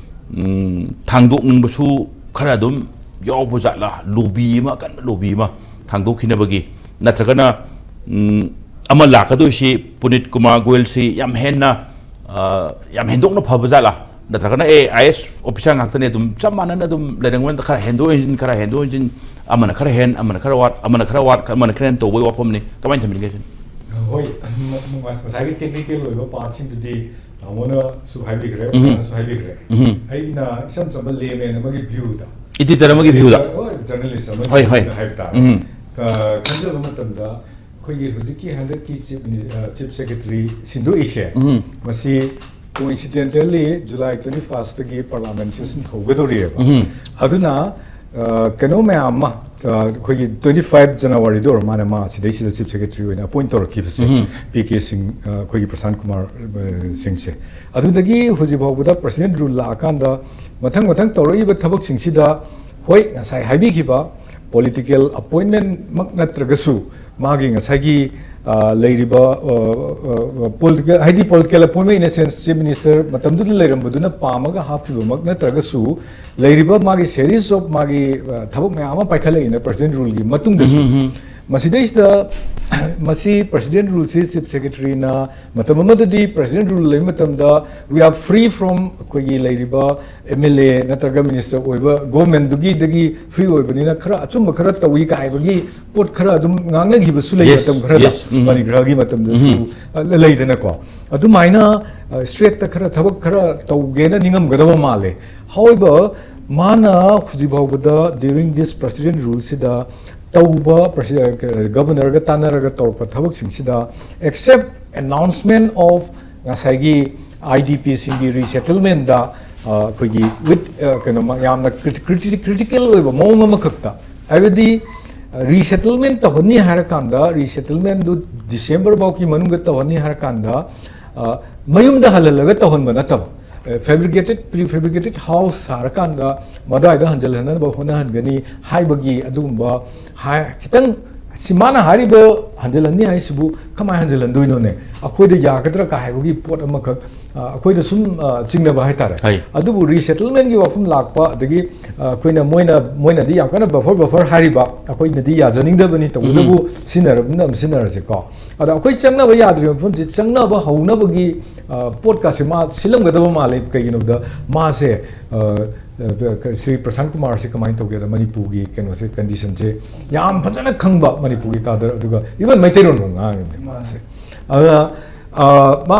ꯎꯝ, ꯊꯥꯡꯗꯣꯛꯅꯤꯡꯕꯁꯨ ꯈꯔ ꯑꯗꯨꯝ ꯌꯥꯎꯕ ꯖꯥꯠꯂꯥ? Lobby ꯑꯃ, ꯑꯀꯟꯕ lobby ꯑꯃ ꯊꯥꯡꯗꯣꯛꯈꯤꯅꯕꯒꯤ, ꯅꯠꯇ꯭ꯔꯒꯅ, ꯎꯝ, ꯑꯃ ꯂꯥꯛꯀꯗꯣꯏꯁꯤ ꯄꯨꯅꯤꯠ ꯀꯨꯃꯥꯔ ꯒꯣꯌꯜꯁꯤ ꯌꯥꯝ ꯍꯦꯟꯅ, ꯑ, ꯌꯥꯝ ꯍꯦꯟꯗꯣꯛꯅ ꯐꯕ ꯖꯥꯠꯂꯥ? ꯅꯠꯇ꯭ꯔꯒꯅ, ꯑꯦ, IAS officer ꯉꯥꯛꯇꯅꯦ, ꯑꯗꯨꯝ ꯆꯞ ꯃꯥꯟꯅꯅ ꯑꯗꯨꯝ ꯂꯩꯔꯝꯒꯅꯤ, ꯈꯔ ꯍꯦꯟꯗꯣꯛ ꯍꯦꯟꯖꯤꯟ, ꯈꯔ ꯍꯦꯟꯗꯣꯛ ꯍꯦꯟꯖꯤꯟ, ꯑꯃꯅ ꯈꯔ ꯍꯦꯟ, ꯑꯃꯅ ꯈꯔ ꯋꯥꯠ, ꯑꯃꯅ ꯈꯔ ꯋꯥꯠ, ꯑꯃꯅ ꯈꯔ ꯍꯦꯟ ꯇꯧꯕꯒꯤ ꯋꯥꯐꯝꯅꯤ꯫ ꯀꯃꯥꯏꯅ ꯊꯝꯕꯤꯅꯤꯡꯒꯦ ꯁꯤꯅꯤ? ꯍꯣꯏ, ꯃ-, ꯃ-, ꯉꯁꯥꯏꯒꯤ technical ꯑꯣꯏꯕ partꯁꯤꯡꯗꯨꯗꯤ ꯇꯥꯃꯣꯅꯁꯨ ꯍꯥꯏꯕꯤꯈ꯭ꯔꯦ, ꯎꯝ꯫ ꯑꯣꯖꯥꯅꯁꯨ ꯍꯥꯏꯕꯤꯈ꯭ꯔꯦ꯫ ꯎꯝ꯫ ꯑꯩꯅ ꯏꯆꯝ ꯆꯝꯕ layman ꯑꯃꯒꯤ viewꯗ, editor ꯑꯃꯒꯤ viewꯗ, ꯍꯣꯏ, journalist ꯑꯃꯒꯤ ꯍꯣꯏ, ꯍꯣꯏ꯫ Viewꯗ ꯍꯥꯏꯕ ꯇꯥꯔꯦ꯫ ꯎꯝ꯫ ꯑ, ꯈꯟꯖꯕ ꯃꯇꯝꯗ ꯑꯩꯈꯣꯏꯒꯤ ꯍꯧꯖꯤꯛꯀꯤ ꯍꯟꯗꯛꯀꯤ chief mini-, ꯑ, chief secretary ꯁꯤꯟꯗꯣꯛꯏꯁꯦ, ꯎꯝ꯫ ꯃꯁꯤ coincidentally July twenty firstꯇꯒꯤ parliament session ꯍꯧꯒꯗꯧꯔꯤꯑꯕ꯫ ꯎꯝ꯫ ꯑꯗꯨꯅ, ꯑ, ꯀꯩꯅꯣ ꯃꯌꯥꯝ ꯑꯃ, ꯑ, ꯑꯩꯈꯣꯏꯒꯤ twenty five Januaryꯗ ꯑꯣꯏꯔ ꯃꯥꯅ ꯃꯥ ꯁꯤꯗꯩꯁꯤꯗ chief secretary ꯑꯣꯏꯅ appoint ꯇꯧꯔꯛꯈꯤꯕꯁꯦ, ꯎꯝ꯫ ꯄꯤ ꯀꯦ ꯁꯤꯡ, ꯑ, ꯑꯩꯈꯣꯏꯒꯤ ꯄ꯭ꯔꯁꯥꯟ ꯀꯨꯃꯥꯔ, ꯑ, ꯁꯤꯡꯁꯦ꯫ ꯑꯗꯨꯗꯒꯤ ꯍꯧꯖꯤꯛ ꯐꯥꯎꯕꯗ president rule ꯂꯥꯛꯑꯀꯥꯟꯗ ꯃꯊꯪ ꯃꯊꯪ ꯇꯧꯔꯛꯏꯕ ꯊꯕꯛꯁꯤꯡꯁꯤꯗ, ꯍꯣꯏ, ꯉꯁꯥꯏ ꯍꯥꯏꯕꯤꯈꯤꯕ political appointmentꯃꯛ ꯅꯠꯇ꯭ꯔꯒꯁꯨ, ꯃꯥꯒꯤ ꯉꯁꯥꯏꯒꯤ, ꯑ, ꯂꯩꯔꯤꯕ, ꯑ, ꯑ, ꯑ, political, ꯍꯥꯏꯗꯤ political appointment in a sense, chief minister ꯃꯇꯝꯗꯨꯗ ꯂꯩꯔꯝꯕꯗꯨꯅ ꯄꯥꯝꯃꯒ ꯍꯥꯞꯈꯤꯕꯃꯛ ꯅꯠꯇ꯭ꯔꯒꯁꯨ, ꯂꯩꯔꯤꯕ ꯃꯥꯒꯤ series of ꯃꯥꯒꯤ, ꯑ, ꯊꯕꯛ ꯃꯌꯥꯝ ꯑꯃ ꯄꯥꯏꯈꯠꯂꯛꯏꯅ president ruleꯒꯤ ꯃꯇꯨꯡꯗꯁꯨ꯫ ꯎꯝ, ꯎꯝ, ꯎꯝ꯫ ꯃꯁꯤꯗꯩꯁꯤꯗ ꯃꯁꯤ ꯄ꯭ꯔꯁꯤꯗꯦꯟ ꯔꯨꯜꯁꯤ ꯆꯤꯐ ꯁꯦꯀ꯭ꯔꯦꯇꯔꯤꯅ ꯃꯇꯝ ꯑꯃꯗꯗꯤ ꯄ꯭ꯔꯁꯤꯗꯦꯟ ꯔꯨꯜ ꯂꯩꯕ ꯃꯇꯝꯗ we are free from ꯑꯩꯈꯣꯏꯒꯤ ꯂꯩꯔꯤꯕ ꯑꯦꯝ ꯑꯦꯜ ꯑꯦ ꯅꯠꯇ꯭ꯔꯒ ꯃꯤꯅꯤꯁꯇꯔ ꯑꯣꯏꯕ ꯒꯣꯔꯃꯦꯟꯗꯨꯒꯤꯗꯒꯤ ꯐ꯭ꯔꯤ ꯑꯣꯏꯕꯅꯤꯅ ꯈꯔ ꯑꯆꯨꯝꯕ ꯈꯔ ꯇꯧꯏ ꯀꯥꯏꯕꯒꯤ ꯄꯣꯠ ꯈꯔ ꯑꯗꯨꯝ ꯉꯥꯡꯅꯈꯤꯕꯁꯨ ꯂꯩ Yes, ꯃꯇꯝ ꯈꯔꯗ yes, ꯎꯝ꯫ ꯄꯅꯤꯒ꯭ꯔꯍꯒꯤ ꯃꯇꯝꯗꯁꯨ ꯑ, ꯂꯩꯗꯅꯀꯣ꯫ ꯑꯗꯨꯃꯥꯏꯅ ꯏꯁꯇ꯭ꯔꯦꯠꯇ ꯈꯔ ꯊꯕꯛ ꯈꯔ ꯇꯧꯒꯦꯅ ꯅꯤꯡꯉꯝꯒꯗꯕ ꯃꯥꯜꯂꯦ꯫ However, ꯃꯥꯅ ꯍꯧꯖꯤꯛ ꯐꯥꯎꯕꯗ during this president ꯔꯨꯜꯁꯤꯗ ꯇꯧꯕ ꯒꯕꯔꯅꯔꯒ ꯇꯥꯟꯅꯔꯒ ꯇꯧꯔꯛꯄ ꯊꯕꯛꯁꯤꯡꯁꯤꯗ except announcement of ꯉꯁꯥꯏꯒꯤ ꯑꯥꯏ ꯗꯤ ꯄꯤꯁꯤꯡꯒꯤ ꯔꯤꯁꯦꯇꯜꯃꯦꯟꯗ ꯑꯩꯈꯣꯏꯒꯤ ꯋꯤꯠ ꯀꯩꯅꯣ ꯌꯥꯝꯅ ꯀ꯭ꯔꯤꯇꯤꯀꯦꯜ ꯑꯣꯏꯕ ꯃꯑꯣꯡ ꯑꯃꯈꯛꯇ, ꯍꯥꯏꯕꯗꯤ ꯔꯤꯁꯦꯇꯜꯃꯦꯟ ꯇꯧꯍꯟꯅꯤ ꯍꯥꯏꯔꯀꯥꯟꯗ ꯔꯤꯁꯦꯇꯜꯃꯦꯟꯗꯨ ꯗꯤꯁꯦꯝꯕꯔ ꯐꯥꯎꯒꯤ ꯃꯅꯨꯡꯗ ꯇꯧꯍꯟꯅꯤ ꯍꯥꯏꯔꯀꯥꯟꯗ ꯑ, ꯃꯌꯨꯝꯗ ꯍꯜꯍꯜꯂꯒ ꯇꯧꯍꯟꯕ ꯅꯠꯇꯕ, fabricated, pre fabricated house ꯁꯥꯔꯀꯥꯟꯗ ꯃꯗꯥꯏꯗ ꯍꯟꯖꯜꯍꯟꯅꯕ ꯍꯣꯠꯅꯍꯟꯒꯅꯤ ꯍꯥꯏꯕꯒꯤ ꯑꯗꯨꯒꯨꯝꯕ ꯍꯥꯏ-, ꯈꯤꯇꯪ ꯁꯤ ꯃꯥꯅ ꯍꯥꯏꯔꯤꯕ ꯍꯟꯖꯜꯍꯟꯅꯤ ꯍꯥꯏꯁꯤꯕꯨ ꯀꯃꯥꯏꯅ ꯍꯟꯖꯜꯍꯟꯗꯣꯏꯅꯣꯅꯦ? ꯑꯩꯈꯣꯏꯗ ꯌꯥꯒꯗ꯭ꯔꯥ ꯀꯥ ꯍꯥꯏꯕꯒꯤ ꯄꯣꯠ ꯑꯃꯈꯛ, ꯑ, ꯑꯩꯈꯣꯏꯗ ꯁꯨꯝ, ꯑ, ꯆꯤꯡꯅꯕ ꯍꯥꯏꯇꯥꯔꯦ꯫ ꯍꯥꯏ꯫ ꯑꯗꯨꯕꯨ ꯔꯤꯁꯦꯇꯜꯃꯦꯟꯒꯤ ꯋꯥꯐꯝ ꯂꯥꯛꯄ, ꯑꯗꯒꯤ, ꯑ, ꯑꯩꯈꯣꯏꯅ ꯃꯣꯏꯅ, ꯃꯣꯏꯅꯗꯤ ꯌꯥꯝ ꯀꯟꯅ buffer buffer ꯍꯥꯏꯔꯤꯕ, ꯑꯩꯈꯣꯏꯅꯗꯤ ꯌꯥꯖꯅꯤꯡꯗꯕꯅꯤ, ꯇꯧꯕꯇꯕꯨ ꯁꯤꯖꯤꯟꯅꯔꯕꯅꯤꯅ ꯑꯗꯨꯝ ꯁꯤꯖꯤꯟꯅꯔꯁꯤꯀꯣ꯫ ꯑꯗ ꯑꯩꯈꯣꯏ ꯆꯪꯅꯕ ꯌꯥꯗ꯭ꯔꯤꯕ ꯃꯐꯝꯁꯤ ꯆꯪꯅꯕ ꯍꯧꯅꯕꯒꯤ, ꯑ, ꯄꯣꯠꯀꯥꯁꯦ ꯃꯥ ꯁꯤꯜꯂꯝꯒꯗꯕ ꯃꯥꯜꯂꯦ꯫ ꯀꯩꯒꯤꯅꯣꯗ ꯃꯥꯁꯦ, ꯑ, ꯑ, ꯁ꯭ꯔꯤ ꯄ꯭ꯔꯁꯥꯟ ꯀꯨꯃꯥꯔꯁꯦ ꯀꯃꯥꯏꯅ ꯇꯧꯒꯦꯗ ꯃꯅꯤꯄꯨꯔꯒꯤ ꯀꯩꯅꯣꯁꯦ, ꯀꯟꯗꯤꯁꯟꯁꯦ ꯌꯥꯝ ꯐꯖꯅ ꯈꯪꯕ, ꯃꯅꯤꯄꯨꯔꯒꯤ ꯀꯥꯗꯔ, ꯑꯗꯨꯒ even ꯃꯩꯇꯩꯂꯣꯟ ꯐꯥꯎ ꯉꯥꯡꯉꯤꯕꯅꯦ ꯃꯥꯁꯦ꯫ ꯑꯗꯨꯅ, ꯑ, ꯃꯥ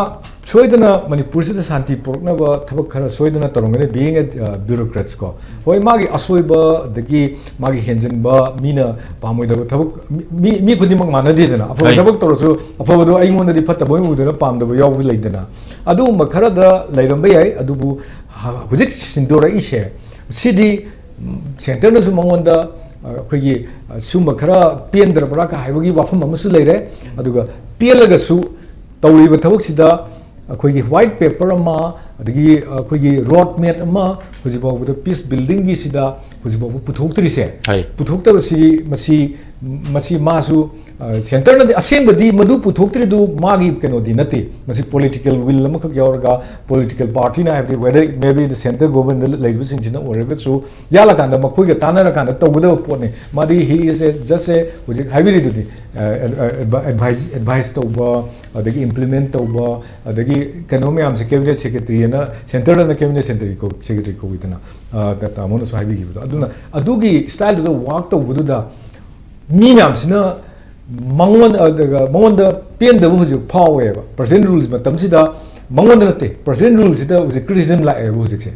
ꯁꯣꯏꯗꯅ ꯃꯅꯤꯄꯨꯔꯁꯤꯗ ꯁꯥꯟꯇꯤ ꯄꯨꯔꯛꯅꯕ ꯊꯕꯛ ꯈꯔ ꯁꯣꯏꯗꯅ ꯇꯧꯔꯝꯒꯅꯤ, being a, ꯑ, bureaucrats ꯀꯣ꯫ ꯍꯣꯏ, ꯃꯥꯒꯤ ꯑꯁꯣꯏꯕ ꯑꯗꯒꯤ ꯃꯥꯒꯤ ꯍꯦꯟꯖꯤꯟꯕ, ꯃꯤꯅ ꯄꯥꯝꯃꯣꯏꯗꯕ ꯊꯕꯛ, ꯃꯤ, ꯃꯤ ꯈꯨꯗꯤꯡꯃꯛ ꯃꯥꯟꯅꯗꯦꯗꯅ꯫ ꯑꯐꯕ ꯍꯣꯏ꯫ ꯊꯕꯛ ꯇꯧꯔꯁꯨ ꯑꯐꯕꯗꯣ ꯑꯩꯉꯣꯟꯗꯗꯤ ꯐꯠꯇꯕ ꯑꯣꯏꯅ ꯎꯗꯅ ꯄꯥꯝꯗꯕ ꯌꯥꯎꯕ ꯂꯩꯗꯅ꯫ ꯑꯗꯨꯒꯨꯝꯕ ꯈꯔꯗ ꯂꯩꯔꯝꯕ ꯌꯥꯏ, ꯑꯗꯨꯕꯨ ꯍ-, ꯍꯧꯖꯤꯛ ꯁꯤꯟꯗꯣꯔꯛꯏꯁꯦ ꯁꯤꯗꯤ, ꯎꯝ, ꯁꯦꯟꯇꯔꯅꯁꯨ ꯃꯉꯣꯟꯗ, ꯑ, ꯑꯩꯈꯣꯏꯒꯤ, ꯑ, ꯁꯨꯝꯕ ꯈꯔ ꯄꯦꯟꯗ꯭ꯔꯕ꯭ꯔꯥ ꯀ ꯍꯥꯏꯕꯒꯤ ꯋꯥꯐꯝ ꯑꯃꯁꯨ ꯂꯩꯔꯦ꯫ ꯑꯗꯨꯒ ꯄꯦꯜꯂꯒꯁꯨ ꯇꯧꯔꯤꯕ ꯊꯕꯛꯁꯤꯗ ꯑꯩꯈꯣꯏꯒꯤ ꯋꯥꯏꯠ ꯄꯦꯄꯔ ꯑꯃ, ꯑꯗꯒꯤ ꯑꯩꯈꯣꯏꯒꯤ ꯔꯣꯗ ꯃꯦꯞ ꯑꯃ ꯍꯧꯖꯤꯛ ꯐꯥꯎꯕꯗ ꯄꯤꯁ ꯕꯤꯜꯗꯤꯡꯒꯤꯁꯤꯗ ꯍꯧꯖꯤꯛ ꯐꯥꯎꯕ ꯄꯨꯊꯣꯛꯇ꯭ꯔꯤꯁꯦ, ꯍꯥꯏ꯫ ꯄꯨꯊꯣꯛꯇꯕꯁꯤ ꯃꯁꯤ, ꯃꯁꯤ ꯃꯥꯁꯨ, ꯁꯦꯟꯇꯔꯅꯗꯤ ꯑꯁꯦꯡꯕꯗꯤ ꯃꯗꯨ ꯄꯨꯊꯣꯛꯇ꯭ꯔꯤꯗꯨ ꯃꯥꯒꯤ ꯀꯩꯅꯣꯗꯤ ꯅꯠꯇꯦ꯫ ꯃꯁꯤ ꯄꯣꯂꯤꯇꯤꯀꯦꯜ ꯋꯤꯜ ꯑꯃꯈꯛ ꯌꯥꯎꯔꯒ ꯄꯣꯂꯤꯇꯤꯀꯦꯜ ꯄꯥꯔꯇꯤꯅ, ꯍꯥꯏꯕꯗꯤ whether it may be the centre government ꯂꯩꯔꯤꯕꯁꯤꯡꯁꯤꯅ ꯑꯣꯏꯔꯒꯁꯨ, ꯌꯥꯜꯂꯀꯥꯟꯗ ꯃꯈꯣꯏꯒ ꯇꯥꯟꯅꯔꯀꯥꯟꯗ ꯇꯧꯒꯗꯕ ꯄꯣꯠꯅꯤ꯫ ꯃꯥꯗꯤ he is a, just a, ꯍꯧꯖꯤꯛ ꯍꯥꯏꯕꯤꯔꯤꯗꯨꯗꯤ, ꯑꯦꯗꯚꯥꯏꯁ, ꯑꯦꯗꯚꯥꯏꯁ ꯇꯧꯕ, ꯑꯗꯒꯤ ꯏꯝꯄ꯭ꯂꯤꯃꯦꯟ ꯇꯧꯕ, ꯑꯗꯒꯤ ꯀꯩꯅꯣ ꯃꯌꯥꯝꯁꯦ ꯀꯦꯕꯤꯅꯦꯠ ꯁꯦꯀ꯭ꯔꯦꯇꯔꯤ ꯑꯅ, ꯁꯦꯟꯇꯔꯗꯅ ꯀꯦꯕꯤꯅꯦꯠ ꯁꯦꯀ꯭ꯔꯦꯇꯔꯤ ꯀꯧ-, ꯁꯦꯀ꯭ꯔꯦꯇꯔꯤ ꯀꯧꯏꯗꯅ, ꯑ, ꯇꯥꯃꯣꯅꯁꯨ ꯍꯥꯏꯕꯤꯈꯤꯕꯗꯣ꯫ ꯑꯗꯨꯅ ꯑꯗꯨꯒꯤ ꯁ꯭ꯇꯥꯏꯜꯗꯨꯗ ꯋꯥꯔꯛ ꯇꯧꯕꯗꯨꯗ ꯃꯤ ꯃꯌꯥꯝꯁꯤꯅ ꯃꯉꯣꯟ-, ꯑꯗꯨꯒ ꯃꯉꯣꯟꯗ ꯄꯦꯟꯗꯕ ꯍꯧꯖꯤꯛ ꯐꯥꯎꯋꯦꯕ꯫ ꯄ꯭ꯔꯖꯦꯟ ꯔꯨꯜꯁ ꯃꯇꯝꯁꯤꯗ ꯃꯉꯣꯟꯗ ꯅꯠꯇꯦ, ꯄ꯭ꯔꯖꯦꯟ ꯔꯨꯜꯁꯤꯗ ꯍꯧꯖꯤꯛ ꯀ꯭ꯔꯤꯇꯤꯁꯤꯖꯝ ꯂꯥꯛꯑꯦꯕ ꯍꯧꯖꯤꯛꯁꯦ꯫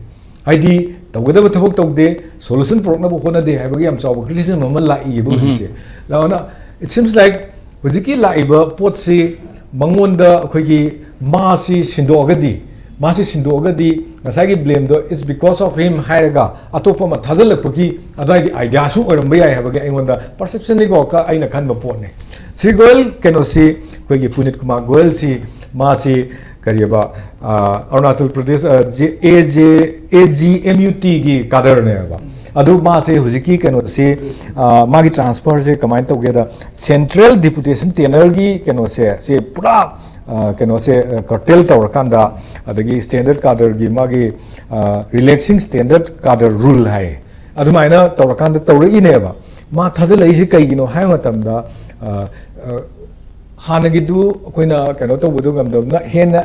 ꯍꯥꯏꯗꯤ ꯇꯧꯒꯗꯕ ꯊꯕꯛ ꯇꯧꯗꯦ, ꯁꯣꯂꯨꯁꯟ ꯄꯨꯔꯛꯅꯕ ꯍꯣꯠꯅꯗꯦ ꯍꯥꯏꯕꯒꯤ ꯌꯥꯝ ꯆꯥꯎꯕ ꯀ꯭ꯔꯤꯇꯤꯁꯤꯖꯝ ꯑꯃ ꯂꯥꯛꯏꯌꯦꯕ ꯍꯧꯖꯤꯛꯁꯦ꯫ ꯑꯗꯨꯅ it seems like ꯍꯧꯖꯤꯛꯀꯤ ꯂꯥꯛꯏꯕ ꯄꯣꯠꯁꯤ ꯃꯉꯣꯟꯗ ꯑꯩꯈꯣꯏꯒꯤ ꯃꯥꯁꯤ ꯁꯤꯟꯗꯣꯛꯑꯒꯗꯤ, ꯃꯥꯁꯤ ꯁꯤꯟꯗꯣꯛꯑꯒꯗꯤ ꯉꯁꯥꯏꯒꯤ ꯕ꯭ꯂꯦꯝꯗꯣ "It's because of him" ꯍꯥꯏꯔꯒ ꯑꯇꯣꯞꯄ ꯑꯃ ꯊꯥꯖꯤꯜꯂꯛꯄꯒꯤ ꯑꯗꯨꯋꯥꯏꯒꯤ ꯑꯥꯏꯗꯤꯌꯥꯁꯨ ꯑꯣꯏꯔꯝꯕ ꯌꯥꯏ ꯍꯥꯏꯕꯒꯤ ꯑꯩꯉꯣꯟꯗ ꯄꯔꯁꯦꯞꯁꯟꯅꯤꯀꯣ, ꯀ-, ꯑꯩꯅ ꯈꯟꯕ ꯄꯣꯠꯅꯦ꯫ ꯁꯤ ꯒꯣꯌꯜ ꯀꯩꯅꯣꯁꯤ, ꯑꯩꯈꯣꯏꯒꯤ ꯄꯨꯅꯤꯠ ꯀꯨꯃꯥꯔ ꯒꯣꯌꯜꯁꯤ, ꯃꯥꯁꯤ ꯀꯔꯤꯑꯕ, ꯑ, ꯑꯔꯨꯅꯥꯆꯜ ꯄ꯭ꯔꯗꯦꯁ, ꯑ, J-, A J, A G M U ꯇꯤꯒꯤ ꯀꯥꯗꯔꯅꯦꯕ꯫ ꯑꯗꯨ ꯃꯥꯁꯦ ꯍꯧꯖꯤꯛꯀꯤ ꯀꯩꯅꯣꯁꯤ, ꯑ, ꯃꯥꯒꯤ ꯇ꯭ꯔꯥꯟꯁꯐꯔꯁꯦ ꯀꯃꯥꯏꯅ ꯇꯧꯒꯦꯗ, ꯁꯦꯟꯇ꯭ꯔꯦꯜ ꯗꯤꯄꯨꯇꯦꯁꯟ ꯇꯦꯅꯔꯒꯤ ꯀꯩꯅꯣꯁꯦ, ꯁꯤ ꯄꯨꯔꯥ, ꯑ, ꯀꯩꯅꯣꯁꯦ, ꯑ, ꯀꯔꯇꯦꯜ ꯇꯧꯔꯀꯥꯟꯗ, ꯑꯗꯒꯤ ꯁ꯭ꯇꯦꯟꯗꯔꯠ ꯀꯥꯗꯔꯒꯤ ꯃꯥꯒꯤ, ꯑ, ꯔꯤꯂꯦꯛꯁꯤꯡ ꯁ꯭ꯇꯦꯟꯗꯔꯠ ꯀꯥꯗꯔ ꯔꯨꯜ ꯍꯥꯏ, ꯑꯗꯨꯃꯥꯏꯅ ꯇꯧꯔꯀꯥꯟꯗ ꯇꯧꯔꯛꯏꯅꯦꯕ꯫ ꯃꯥ ꯊꯥꯖꯤꯜꯂꯛꯏꯁꯤ ꯀꯩꯒꯤꯅꯣ ꯍꯥꯏꯕ ꯃꯇꯝꯗ, ꯑ, ꯑ, ꯍꯥꯟꯅꯒꯤꯗꯨ ꯑꯩꯈꯣꯏꯅ ꯀꯩꯅꯣ ꯇꯧꯕꯗꯨ ꯉꯝꯗꯕꯅ ꯍꯦꯟꯅ,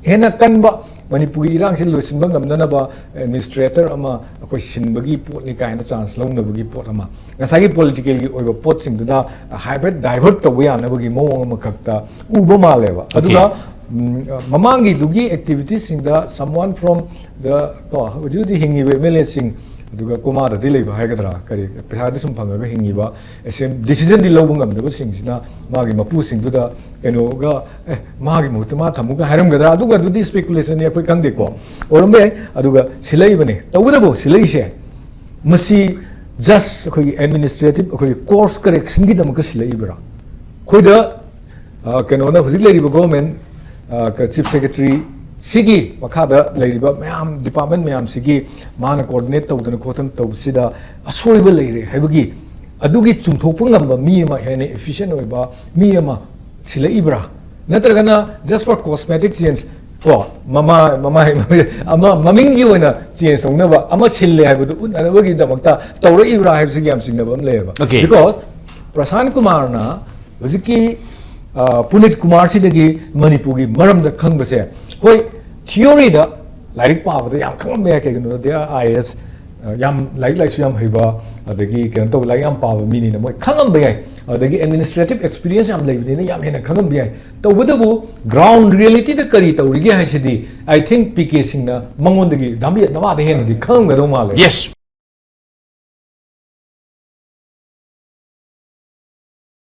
ꯍꯦꯟꯅ ꯀꯟꯕ ꯃꯅꯤꯄꯨꯔꯒꯤ ꯏꯔꯥꯡꯁꯤ ꯂꯣꯏꯁꯤꯟꯕ ꯉꯝꯅꯅꯕ ꯑꯦꯗꯃꯤꯅꯤꯁꯇ꯭ꯔꯦꯇꯔ ꯑꯃ ꯑꯩꯈꯣꯏ ꯁꯤꯟꯕꯒꯤ ꯄꯣꯠꯅꯤ ꯀꯥꯏꯅ ꯆꯥꯟꯁ ꯂꯧꯅꯕꯒꯤ ꯄꯣꯠ ꯑꯃ, ꯉꯁꯥꯏꯒꯤ ꯄꯣꯂꯤꯇꯤꯀꯦꯜꯒꯤ ꯑꯣꯏꯕ ꯄꯣꯠꯁꯤꯡꯗꯨꯅ ꯍꯥꯏꯐꯦꯠ ꯗꯥꯏꯚꯔꯠ ꯇꯧꯕ ꯌꯥꯅꯕꯒꯤ ꯃꯑꯣꯡ ꯑꯃꯈꯛꯇ ꯎꯕ ꯃꯥꯜꯂꯦꯕ꯫ ꯑꯗꯨꯒ, ꯎꯝ, ꯃꯃꯥꯡꯒꯤꯗꯨꯒꯤ ꯑꯦꯛꯇꯤꯚꯤꯇꯤꯁꯁꯤꯡꯗ someone from the, ꯀꯣ, ꯍꯧꯖꯤꯛ ꯍꯧꯖꯤꯛ ꯍꯤꯡꯉꯤꯕ ꯑꯦꯝ ꯑꯦꯜ ꯑꯦꯁꯤꯡ, ꯑꯗꯨꯒ ꯀꯣꯃꯥꯗꯗꯤ ꯂꯩꯕ ꯍꯥꯏꯒꯗ꯭ꯔꯥ, ꯀꯔꯤ, ꯄꯩꯁꯥꯗꯤ ꯁꯨꯝ ꯐꯪꯉꯒ ꯍꯤꯡꯉꯤꯕ, ꯑꯦꯁꯦꯝ-, ꯗꯤꯁꯤꯖꯟꯗꯤ ꯂꯧꯕ ꯉꯝꯗꯕꯁꯤꯡꯁꯤꯅ ꯃꯥꯒꯤ ꯃꯄꯨꯁꯤꯡꯗꯨꯗ ꯀꯩꯅꯣꯒ, "ꯑꯦ, ꯃꯥꯒꯤ ꯃꯍꯨꯠꯇ ꯃꯥ ꯊꯝꯃꯨꯒ" ꯍꯥꯏꯔꯝꯒꯗ꯭ꯔꯥ? ꯑꯗꯨꯒ ꯑꯗꯨꯗꯤ ꯁ꯭ꯄꯦꯀꯨꯂꯦꯁꯟꯅꯤ, ꯑꯩꯈꯣꯏ ꯈꯪꯗꯦꯀꯣ꯫ ꯑꯣꯏꯔꯝꯕ ꯌꯥꯏ꯫ ꯑꯗꯨꯒ ꯁꯤꯜꯂꯛꯏꯕꯅꯦ꯫ ꯇꯧꯕꯇꯕꯨ ꯁꯤꯜꯂꯛꯏꯁꯦ ꯃꯁꯤ ꯖꯁ ꯑꯩꯈꯣꯏꯒꯤ ꯑꯦꯗꯃꯤꯅꯤꯁꯇ꯭ꯔꯦꯇꯤꯚ, ꯑꯩꯈꯣꯏꯒꯤ ꯀꯣꯔꯁ ꯀꯔꯦꯛꯁꯟꯒꯤꯗꯃꯛꯇ ꯁꯤꯜꯂꯛꯏꯕ꯭ꯔꯥ? ꯑꯩꯈꯣꯏꯗ, ꯑ, ꯀꯩꯅꯣꯅ ꯍꯧꯖꯤꯛ ꯂꯩꯔꯤꯕ ꯒꯣꯔꯃꯦꯟ, ꯑ, ꯀ-, ꯆꯤꯐ ꯁꯦꯀ꯭ꯔꯦꯇꯔꯤ ꯁꯤꯒꯤ ꯃꯈꯥꯗ ꯂꯩꯔꯤꯕ ꯃꯌꯥꯝ, ꯗꯤꯄꯥꯔꯠꯃꯦꯟ ꯃꯌꯥꯝꯁꯤꯒꯤ ꯃꯥꯅ ꯀꯣꯑꯣꯔꯗꯤꯅꯦꯠ ꯇꯧꯗꯅ ꯈꯣꯠꯇꯅ ꯇꯧꯕꯁꯤꯗ ꯑꯁꯣꯏꯕ ꯂꯩꯔꯦ ꯍꯥꯏꯕꯒꯤ, ꯑꯗꯨꯒꯤ ꯆꯨꯝꯊꯣꯛꯄ ꯉꯝꯕ ꯃꯤ ꯑꯃ, ꯍꯦꯟꯅ efficient ꯑꯣꯏꯕ ꯃꯤ ꯑꯃ ꯁꯤꯜꯂꯛꯏꯕ꯭ꯔꯥ? ꯅꯠꯇ꯭ꯔꯒꯅ just for cosmetic change, ꯀꯣ, ꯃꯃꯥ ꯃꯃꯥꯏ ꯑꯃ ꯃꯃꯤꯡꯒꯤ ꯑꯣꯏꯅ change ꯇꯧꯅꯕ ꯑꯃ ꯁꯤꯜꯂꯦ ꯍꯥꯏꯕꯗꯨ ꯎꯠꯅꯅꯕꯒꯤꯗꯃꯛꯇ ꯇꯧꯔꯛꯏꯕ꯭ꯔꯥ ꯍꯥꯏꯕꯁꯤꯒꯤ ꯌꯥꯝ ꯆꯤꯡꯅꯕ ꯑꯃ ꯂꯩꯌꯦꯕ꯫ Okay. Because ꯄ꯭ꯔꯁꯥꯟ ꯀꯨꯃꯥꯔꯅ ꯍꯧꯖꯤꯛꯀꯤ, ꯑ, ꯄꯨꯅꯤꯠ ꯀꯨꯃꯥꯔꯁꯤꯗꯒꯤ ꯃꯅꯤꯄꯨꯔꯒꯤ ꯃꯔꯝꯗ ꯈꯪꯕꯁꯦ, ꯍꯣꯏ, theory ꯗ ꯂꯥꯏꯔꯤꯛ ꯄꯥꯕꯗ ꯌꯥꯝ ꯈꯪꯉꯝꯕ ꯌꯥꯏ꯫ ꯀꯩꯒꯤꯅꯣꯗ IAS, ꯑ, ꯌꯥꯝ ꯂꯥꯏꯔꯤꯛ ꯂꯥꯏꯁꯨ ꯌꯥꯝ ꯍꯩꯕ, ꯑꯗꯒꯤ ꯀꯩꯅꯣ ꯇꯧꯕ, ꯂꯥꯏꯔꯤꯛ ꯌꯥꯝ ꯄꯥꯕ ꯃꯤꯅꯤꯅ ꯃꯣꯏ ꯈꯪꯉꯝꯕ ꯌꯥꯏ꯫ ꯑꯗꯒꯤ administrative experience ꯌꯥꯝ ꯂꯩꯕꯅꯤꯅ ꯌꯥꯝ ꯍꯦꯟꯅ ꯈꯪꯉꯝꯕ ꯌꯥꯏ꯫ ꯇꯧꯕꯇꯕꯨ ground reality ꯗ ꯀꯔꯤ ꯇꯧꯔꯤꯒꯦ ꯍꯥꯏꯁꯤꯗꯤ, I think, ꯄꯤ ꯀꯦ ꯁꯤꯡꯅ ꯃꯉꯣꯟꯗꯒꯤ ꯗꯥꯝꯕꯤ ꯅꯋꯥꯗ ꯍꯦꯟꯅꯗꯤ ꯈꯪꯉꯝꯒꯗꯧ ꯃꯥꯜꯂꯦ꯫ Yes.